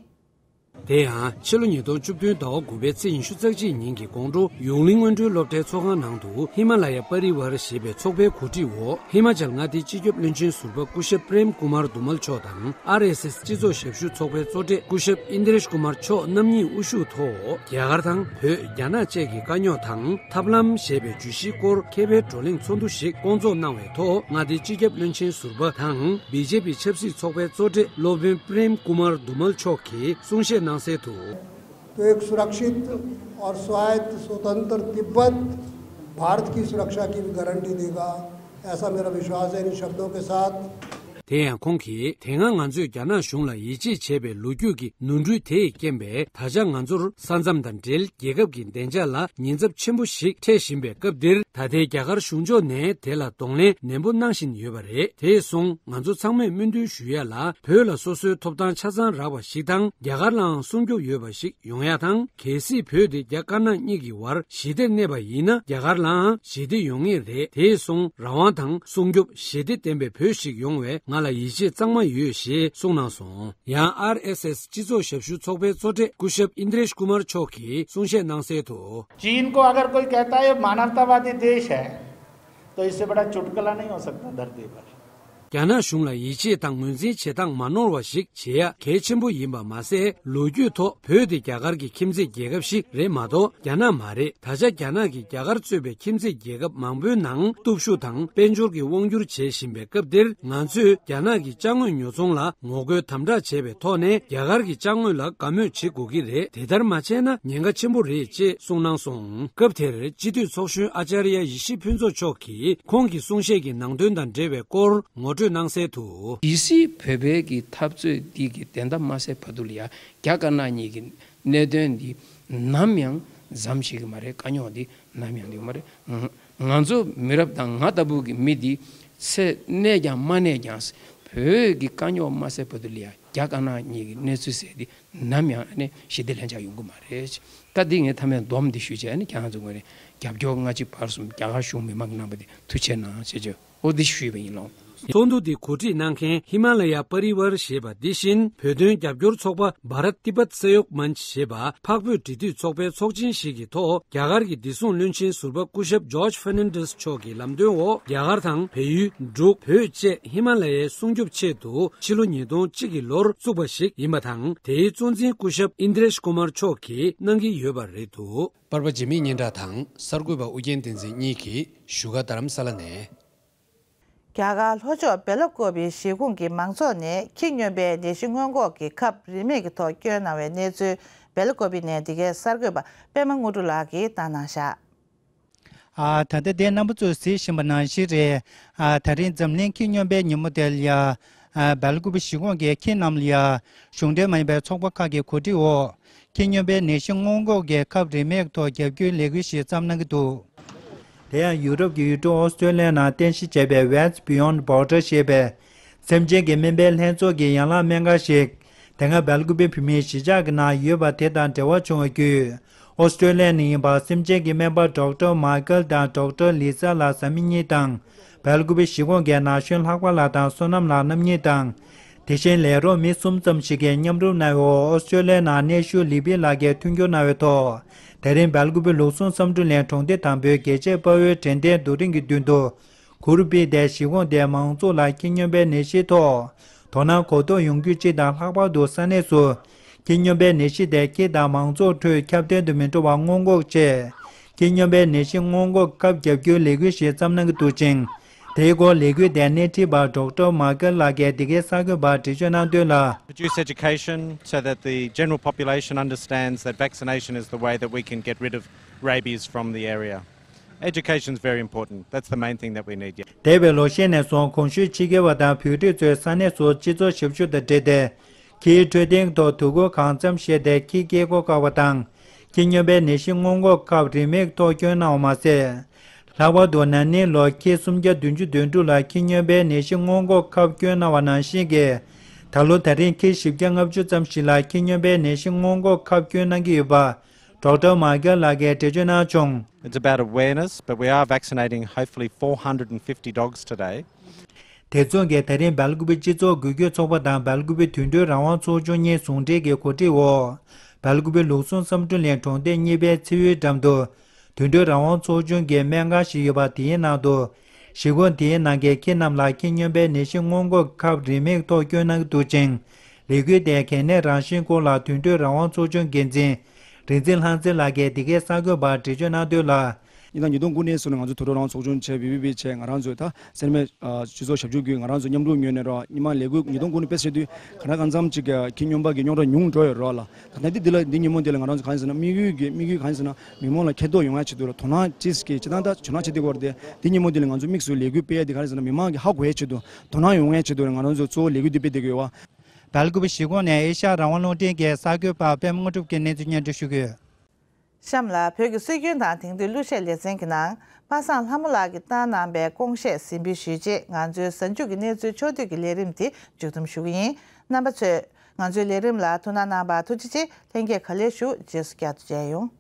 དེ་ཡང་ཕྱི་ལོ་ཉིས་སྟོང་བཅུ་བདུན་ཟླ་བ་དགུ་པའི་ཚེས་ཉི་ཤུ་རྩ་གཅིག་ཉིན་གྱི་དགོང་དྲོ་ཡུང་ལིང་སྔོན་འགྲོའི་སློབ་གྲྭའི་ཚོགས་ཁང་ནང་དུ་ཧི་མ་ལ་ཡ་པ་རི་ཝར་ཞེས་པའི་ཚོགས་པའི་གོ་སྒྲིག་འོག་ཧི་མ་ཅལ་མངའ་སྡེའི་སྤྱི་ཁྱབ་བློན་ཆེན་ཟུར་པ་སྐུ་ཞབས་པྲེམ་ཀུ་མར་དུ་མལ་མཆོག་དང་། ཨར་ཨེས་ཨེས་སྤྱི་ཚོགས་ཞབས་ཞུ་ཚོགས་པའི་གཙོ་གྲས་སྐུ་ཞབས་ཨིན་དི་རེཤ་ཀུ་མར་མཆོག་རྣམ་གཉིས་དབུ་བཞུགས་ཐོག་རྒྱ་གར་དང་བོད། རྒྱ་ནག་བཅས་ཀྱི་དཀའ་རྙོག་དང་ཐབས་ལམ་ཞེས་པའི་བརྗོད་གཞིའི་སྐོར་མཁས་པའི་བགྲོ་གླེང་ཚོགས་འདུ་ཞིག་བསྐོང་ཚོགས་གནང་བའི་ཐོག་མངའ་སྡེའི་སྤྱི་ཁྱབ་བློན་ཆེན་ཟུར་པ་དང་། བི་ཇེ་པི་ཆབ་སྲིད་ཚོགས་པའི་གཙོ་གྲས་སློབ་དཔོན་པྲེམ་ཀུ་མར་དུ་མལ་མཆོག་གིས་གསུང་བཤད་གནང་གསལ་དུ། तो एक सुरक्षित और स्वायत्त स्वतंत्र तिब्बत भारत की सुरक्षा की भी गारंटी देगा, ऐसा मेरा विश्वास है। इन शब्दों के साथ དེ་ཡང་ཁོང་གིས། དེ་སྔ་ང་ཚོས་རྒྱ་ནག་གཞུང་ལ་ཡིད་ཆེས་བྱས་པའི་ལོ་རྒྱུས་ཀྱི་ནོར་འཁྲུལ་དེས་རྐྱེན་པས། ད་ཆ་ང་ཚོར་ས་མཚམས་དང་འབྲེལ་རྒྱལ་ཁབ་ཀྱི་བདེ་འཇགས་ལ་ཉེན་ཚབས་ཆེན་པོ་ཞིག་འཕྲད་བཞིན་པའི་སྐབས་འདིར། ད་ལྟའི་རྒྱ་གར་གཞུང་ཕྱོགས་ནས་དེ་ལ་གདོང་ལེན་ནན་པོ་གནང་བཞིན་ཡོད་པ་རེད། དེ་སོང་ང་ཚོ་ཚང་མས་སྨོན་འདུན་ཞུ་ཡ་ལ། བོད་ལ་སོ་སོའི་ཐོབ་ཐང་ཆ་ཚང་རག་པ་ཞིག་དང་། རྒྱ་གར་ལའང་སྲུང་སྐྱོབ་ཡོད་པ་ཞིག་ཡོང་ཡ་དང་། གལ་སྲིད་བོད་དེ་རྒྱ་དཀར་ནག་གཉིས་ཀྱི་བར་ཞི་བདེར་གནས་པ་ཡིན་ན། རྒྱ་གར་ལའང་ཞི་བདེ་ཡོང་ངེས་རེད། དེ་སོང་རང་དབང་དང་སྲུང་སྐྱོབ་ཞི་བདེ་ལྡན་པའི་བོད་ཞིག་ཡོང་བའི་ང་ལ་ཡིད་ཆེས་གཙང་མ་ཡོད་ཞེས་གསུངས་གནང་སོང་། ཡང་ཨར་ཨེས་ཨེས་སྤྱི་ཚོགས་ཞབས་ཞུ་ཚོགས་པའི་གཙོ་གྲས་སྐུ་ཞབས་ཨིན་དྲེཤ་ཀུ་མར་མཆོག་གིས་གསུང་བཤད་གནང་གསལ་དུ། चीन को अगर कोई कहता है ये मानवतावादी देश है, तो इससे बड़ा चुटकुला नहीं हो सकता धरती पर। རྒྱ་ནག་གཞུང་ལ་ཡིད་ཆེས་དང་ངོས་འཛིན་བྱེད་སྟངས་མ་ནོར་བ་ཞིག་བྱེད་ཡ་གལ་ཆེན་པོ་ཡིན་པ་མ་ཟད། ལོ་རྒྱུས་ཐོག་བོད་དེ་རྒྱ་གར་གྱི་ཁྱིམ་མཚེས་རྒྱལ་ཁབ་ཞིག་རེད་མ་གཏོགས་རྒྱ་ནག་མ་རེད། ད་ཆ་རྒྱ་ནག་གིས་རྒྱ་གར་གཙོས་པའི་ཁྱིམ་མཚེས་རྒྱལ་ཁབ་མང་པོའི་ནང་སྟོབས་ཤུགས་དང་དཔལ་འབྱོར་གྱི་དབང་སྒྱུར་བྱེད་བཞིན་པའི་སྐབས་འདིར། ང་ཚོས་རྒྱ་ནག་གི་ཅ་དངོས་ཉོ་ཚོང་ལ་ངོ་རྒོལ་དམ་དྲག་བྱས་པའི་ཐོག་ནས། རྒྱ་གར་གྱི་ཅ་དངོས་ལ་དགའ་མོས་བྱེད་དགོས་ཀྱི་རེད། དེ་ལྟར་མ་བྱས་ན་ཉེན་ཁ་ཆེན་པོ་རེད་ཅེས་གསུངས་གནང་སོང་། སྐབས་དེར་སྤྱི་འཐུས་ཚོགས་གཞོན་ཨ་ཅཱརྱ་ཡེ་ཤེས་ཕུན་ཚོགས་མཆོག་གིས་ཁོང་གི་གསུང་བཤད་ཀྱི་ནང་དོན་དང་འབྲེལ་བའི་སྐོར་ངོ་སྤྲོད་གནང་གསལ་དུ། གལ་སྲིད་བོད་པའི་གི་འཐབ་རྩོད་འདི་གི་བདེན་མཐའ་མ་གསལ་བར་དུ་ལ་ཡ། རྒྱ་དཀར་ནག་གཉིས་ཀྱི་གནད་དོན་འདི་ནམ་ཡང་ཟམ་ཞིག་གི་མ་རེད། དཀའ་རྙོག་འདི་ནམ་ཡང་འདི་མ་རེད། ང་ཚོ་མི་རབས་དང་ང་ལྟ་བུ་གི་མི་འདི་ཚེ་གནས་ཀྱང་མ་གནས་ཀྱང་། བོད་ཀྱི་དཀའ་རྙོག་མ་སེལ་བར་དུ་ལ་ཡ། རྒྱ་དཀར་ནག་གཉིས་ཀྱི་གནས་ཚུལ་ཟེར་འདི་ནམ་ཡང་ཨ་ནི་ཞི་བདེ་ལྷིང་འཇགས་ཡོང་གི་མ་རེད། ད་འདི་ངས་མཐའ་མའི་སྡོམ་འདི་ཞུས་བྱས། ཨ་ནི་ཁྱེད་རང་ཚོ་ངོས་ནས་རྒྱབ་སྐྱོར་སྔ་ཕྱི་བར་གསུམ་རྒྱ་གར་གཞུང་མི་མང་གི་གནང་བ་འདི་ཐུགས་རྗེ་གནང་ཞེས་བརྗོད། ཨོ་འདི་ཞུས་པ་ཡིན་ལགས། ཚོགས་འདུ་འདི་གོ་སྒྲིག་གནང་མཁན་ཧི་མ་ལ་ཡ་པ་རི་ཝར་ཞེས་པ་འདི་བཞིན་བོད་དོན་རྒྱབ་སྐྱོར་ཚོགས་པ་བྷ་རཏ་ཏི་པད་ས་ཡོག་མན་ཆ་ཞེས་པ་འཕགས་བོད་འབྲེལ་མཐུད་ཚོགས་པའི་ཚོགས་ཆེན་ཞིག་གི་ཐོག་རྒྱ་གར་གྱི་བདེ་སྲུང་བློན་ཆེན་ཟུར་པ་སྐུ་ཞབས་ཇོརྗ་ཧྥར་ནན་ཌེས་མཆོག་གི་ལམ་སྟོན་འོག་རྒྱ་གར་དང་བལ་ཡུལ། འབྲུག་བོད་བཅས་ཧི་མ་ལ་ཡའི་སྲུང་སྐྱོབ་ཆེད་དུ་ཕྱི་ལོ་ཉིས་སྟོང་གཅིག་གི་ལོར་བཙུགས་པ་ཞིག་ཡིན་པ་དང་། དེའི་གཙོ་འཛིན་སྐུ་ཞབས་ཨིན་དྲེཤ་ཀུ་མར་མཆོག་གིས་གནང་གི་ཡོད་པ་རེད་འདུག་པར་པ་འཇིགས་མེད་སྙན་གྲགས་དང་གསར་འགོད་པ་ཨུ་རྒྱན་བསྟན་འཛིན་གཉིས་ཀྱིས་བཞུགས་སྒར་རྡ་རམ་ས་ལ་ནས། རྒྱ་གར་ལྷོ་ཕྱོགས་སྦེལ་ཀོབ་པི་གཞིས་ཁོངས་ཀྱི་མང་ཚོགས་ནས་ཁྱི་སྨྱོན་པའི་ནད་གཞི་སྔོན་འགོག་གི་ཁབ་རིན་མེད་ཀྱི་ཐོག་བསྐྱོན་གནང་བའི་གནས་ཚུལ། སྦེལ་ཀོབ་པི་ནས་འདི་གའི་གསར་འགོད་པ་པད་མ་དངོས་གྲུབ་ལགས་ཀྱིས་བཏང་གནང་བཞག་ཨ། ད་ལྟ་དེ་རྣམ་པ་ཚོས་གཟིགས་བཞིན་པ་ནང་བཞིན་རེད། ཨ། ད་རིང་འཛམ་གླིང་ཁྱི་སྨྱོན་པའི་ཉིན་མོ་དེ་ལ་ཡ། ཨ། སྦེལ་ཀོབ་གཞིས་ཁོངས་ཀྱི་ཁྱི་རྣམས་ལ་ཡང་གཞུང་འབྲེལ་མ་ཡིན་པའི་ཚོགས་པ་ཁག་གི་གོ་སྒྲིག་འོག་ཁྱི་སྨྱོན་པའི་ནད་གཞི་སྔོན་འགོག་གི་ཁབ་རིན་མེད་ཐོག་རྒྱབ་སྐྱོར་ལས་འགུལ་ཞིག་བརྩམས་གནང་གི་འདུག། དེ་ཡང་ཡུ་རོབ་ཀྱི་ཡུལ་གྲུ་ཨོ་སི་ཀྲོ་ལི་ཡའི་ནང་རྟེན་གཞི་བྱས་པའི་Vets Beyond Borders ཞེས་པའི་སེམས་ཅན་གྱི་སྨན་པའི་ལྷན་ཚོགས་ཀྱི་ཡན་ལག་སྨན་ཁང་ཞིག་དེ་སྔ་སྦེལ་ཀོབ་བོད་མིའི་གཞིས་ཆགས་ཀྱི་ནང་ཡོད་པ་དེ་དང་འབྲེལ་བ་བྱུང་བ་བརྒྱུད། ཨོ་སི་ཀྲོ་ལི་ཡ་ནས་ཡིན་པ་སེམས་ཅན་གྱི་སྨན་པ་ཌོག་ཊར་མཱ་ཀལ་དང་ཌོག་ཊར་ལི་ས་ལགས་བཟའ་མི་གཉིས་དང་། སྦེལ་ཀོབ་གཞིས་ཁོངས་ཀྱི་ན་གཞོན་ལྷག་པ་ལགས་དང་བསོད་ནམས་ལགས་རྣམ་གཉིས་དང་། དེ་བཞིན་ལས་རོགས་མི་གསུམ་ཙམ་ཞིག་གིས་མཉམ་རུབ་གནང་བའི་འོག་ཨོ་སི་ཀྲོ་ལི་ཡའི་ནང་གནས་བཞུགས་ལི་པི་ལགས་ཀྱིས་མཐུན་འགྱུར་གནང་བའི་ཐོག་དེ་རིང་སྦེལ་ཀོབ་ལུགས་ཟུང་བསམ་གྲུབ་གླིང་གྲོང་སྡེ་དང་པོའི་རྒྱལ་གཅེས་དཔའ་བོའི་དྲན་རྟེན་རྡོ་རིང་གི་མདུན་དུ། གུར་ཕུབ་སྟེ་གཞིས་ཁོངས་དེའི་མང་ཚོགས་ལ་ཁྱི་སྨྱོན་པའི་ནད་གཞིའི་ཐོག་དོ་སྣང་གོ་རྟོགས་ཡོང་རྒྱུ་གཅིག་དང་། ལྷག་པར་དུ་ས་གནས་སུ་ཁྱི་སྨྱོན་པའི་ནད་གཞི་དེ་ཁྱི་དང་མང་ཚོགས་ཁྲོད་ཁྱབ་གདལ་དུ་མི་འགྲོ་བ་སྔོན་འགོག་ཆེད། ཁྱི་སྨྱོན་པའི་ནད་གཞི་སྔོན་འགོག་ཁབ་རྒྱབ་སྐྱོར་ལས་འགུལ་ཞིག་བརྩམས་གནང་གི་འདུག་ཅིང་། དེའི་སྐོར་ལས་འགུལ་དེའི་སྣེ་ཁྲིད་པ་ཌོག་ཊར་མཱ་ཀལ་ལགས་ཀྱིས་འདི་གའི་གསར་འགོད་པར་འགྲེལ་བརྗོད་གནང་དོན་ལ། Produce education so that the general population understands that vaccination is the way that we can get rid of rabies from the area. Education is very important. That's the main thing that we need. Yeah. འདས་པའི་ལོ་ཤས་ནས་བཟུང་གོང་ཞུས་ཕྱི་རྒྱལ་བ་དང་བོད་རིགས་ཚོས་ས་གནས་སུ་སྤྱི་ཚོགས་ཞབས་ཞུ་དང་འབྲེལ་ཏེ། ཁྱིའི་འཕྲོད་བསྟེན་ཐོག་དུས་འཁོར་གང་འཚམ་བཞེས་ཏེ་ཁྱི་སྐྱེ་སྒོ་བཀག་པ་དང་། ཁྱི་སྨྱོན་པའི་ནད་གཞི་སྔོན་འགོག་ཁབ་རིན་མེད་ཐོག་བསྐྱོན་གནང་བ་མ་ཟད། ལྷག་པར་དུ་ན་ནིང་ལོར་ཁྱི་སུམ་བརྒྱ་བདུན་ཅུ་དོན་དྲུག་ལ་ཁྱི་སྨྱོན་པའི་ནད་གཞི་སྔོན་འགོག་ཁབ་བསྐྱོན་གནང་བ་ནང་བཞིན་གྱི། ད་ལོ་དེ་རིང་ཁྱི་བཞི་བརྒྱ་ལྔ་བཅུ་ཙམ་ཞིག་ལ་ཁྱི་སྨྱོན་པའི་ནད་གཞི་སྔོན་འགོག་ཁབ་བསྐྱོན་གནང་གི་ཡོད་པ། ཌོག་ཊར་མཱ་ཀལ་ལགས་ཀྱིས་འགྲེལ་བརྗོད་གནང་བྱུང་། It's about awareness, but we are vaccinating hopefully four hundred and fifty dogs today. དེ་མཚུངས་ཀྱིས་དེ་རིང་སྦེལ་ཀོབ་སྤྱི་ཚོགས་འགུལ་སྐྱོད་ཚོགས་པ་དང་སྦེལ་ཀོབ་དུད་འགྲོའི་རང་དབང་ཚོགས་ཆུང་གཉིས་ཟུང་འབྲེལ་གྱི་གོ་སྒྲིག་འོག་སྦེལ་ཀོབ་ལུགས་ཟུང་བསམ་གྲུབ་གླིང་གྲོང་སྡེ་གཉིས་པའི་མཚེའུའི་འགྲམ་དུ། དུད་འགྲོའི་རང་དབང་ཚོགས་ཆུང་གི་སྨན་ཁང་ཞིག་ཡོད་པ་དེའི་ནང་དུ། གཞིས་ཁོངས་དེའི་ནང་གི་ཁྱི་རྣམས་ལ་ཁྱི་སྨྱོན་པའི་ནད་གཞི་སྔོན་འགོག་ཁབ་རིན་མེད་ཐོག་བསྐྱོན་གནང་གི་འདུག་ཅིང་། ལས་འགུལ་དེའི་གལ་གནད་རང་བཞིན་སྐོར་ལ་དུད་འགྲོའི་རང་དབང་ཚོགས་ཆུང་འགན་འཛིན་རིག་འཛིན་ལྷ་མཛེས་ལགས་ཀྱིས་འདི་གའི་གསར་འགོད་པར་འགྲེལ་བརྗོད་གནང་དོན་ལ། ཉིས་སྟོང་ཉིས་སྟོང་དགུ་ནས་བཟུང་ནས་ང་ཚོ་དུད་འགྲོ་རང་དབང་ཚོགས་ཆུང་བྱས། བི་བི་བི་བྱས། ང་རང་ཚོས་ད་སེར་སྨད་སྤྱི་ཚོགས་ཞབས་ཞུ་བརྒྱུད་ང་རང་ཚོ་མཉམ་རུབ་ངོས་ནས་རོགས། ཉི་མ་ལས་འགུལ་ཉིས་སྟོང་དགུ་ནས་དཔེ་བྱས་དུས་ག་ན་གང་འཚམ་ཅིག་གི་ཁྱི་སྨྱོན་པ་གི་རྙོག་དྲ་ཉུང་འགྲོ་ཡོད་རོགས་ལ། ད་ལྟ་འདི་འདི་ལ་འདི་ཉིན་མོ་འདི་ལ་ང་རང་ཚོ་གང་ཡིན་ཟེར་ན་དམིགས་ཡུལ་གྱི་དམིགས་ཡུལ་གང་ཡིན་ཟེར་ན་མི་མང་ལ་མཁྱེན་རྟོགས་ཡོང་ཡ་ཆེད་དུ་རོགས། དོ་སྣང་ཅིག་གི་སྤྱི་བཏང་ད་ཇོ་ནང་བྱེད་དུས་སྐོར་དེ་འདི་ཉིན་མོ་འདི་ལ་ང་ཚོ་དམིགས་སུ་ལས་འགུལ་སྤེལ་ཡ་འདི་ག་རེ་ཟེར་ན་མི་མང་གི་ཧ་གོ་ཡ་ཆེད་དུ་དོ་སྣང་ཡོང་ཡ་ཆེད་དུ་རོགས། ང་རང་ཚོ་གཙོ་བོ་ལས་འགུལ་འདི་སྤེལ་བསྡད་ཀྱི་ཡོད་བ། སྦེལ་ཀོབ་གཞིས་ཁོངས་ནས་ཨེ་ཤ་ཡ་རང་དབང་རླུང་འཕྲིན་གྱི་གསར་འགོད་པ་པད་མ་དངོས་གྲུབ་ཀྱིས་གནས་ཚུལ་སྙན་སྒྲོན་ཞུ་གི་ཡོད། གཤམ་ལ་བོད་ཀྱི་སྲོལ་རྒྱུན་དང་དེང་དུས་གླུ་གཞས་ལེ་ཚན་གྱི་ནང་པ་སངས་ལྷ་མོ་ལགས་ཀྱིས་བཏང་གནང་པའི་སྐོང་གཞས་གཟིགས་འབུལ་ཞུས་རྗེས། ང་ཚོའི་གཟའ་མཇུག་གི་གནས་ཚུལ་ཕྱོགས་བསྡུས་ཀྱི་ལས་རིམ་དེ་མཇུག་བསྡོམས་ཞུ་གི་ཡིན། རྣམ་པ་ཚོས་ང་ཚོའི་ལས་རིམ་ལ་ཐུགས་སྣང་གནང་བར་ཐུགས་རྗེ་ཆེ། ལྷན་རྒྱས་ག་ལེར་ཞུ། རྗེས་སུ་བསྐྱར་དུ་མཇལ་ཡོང་།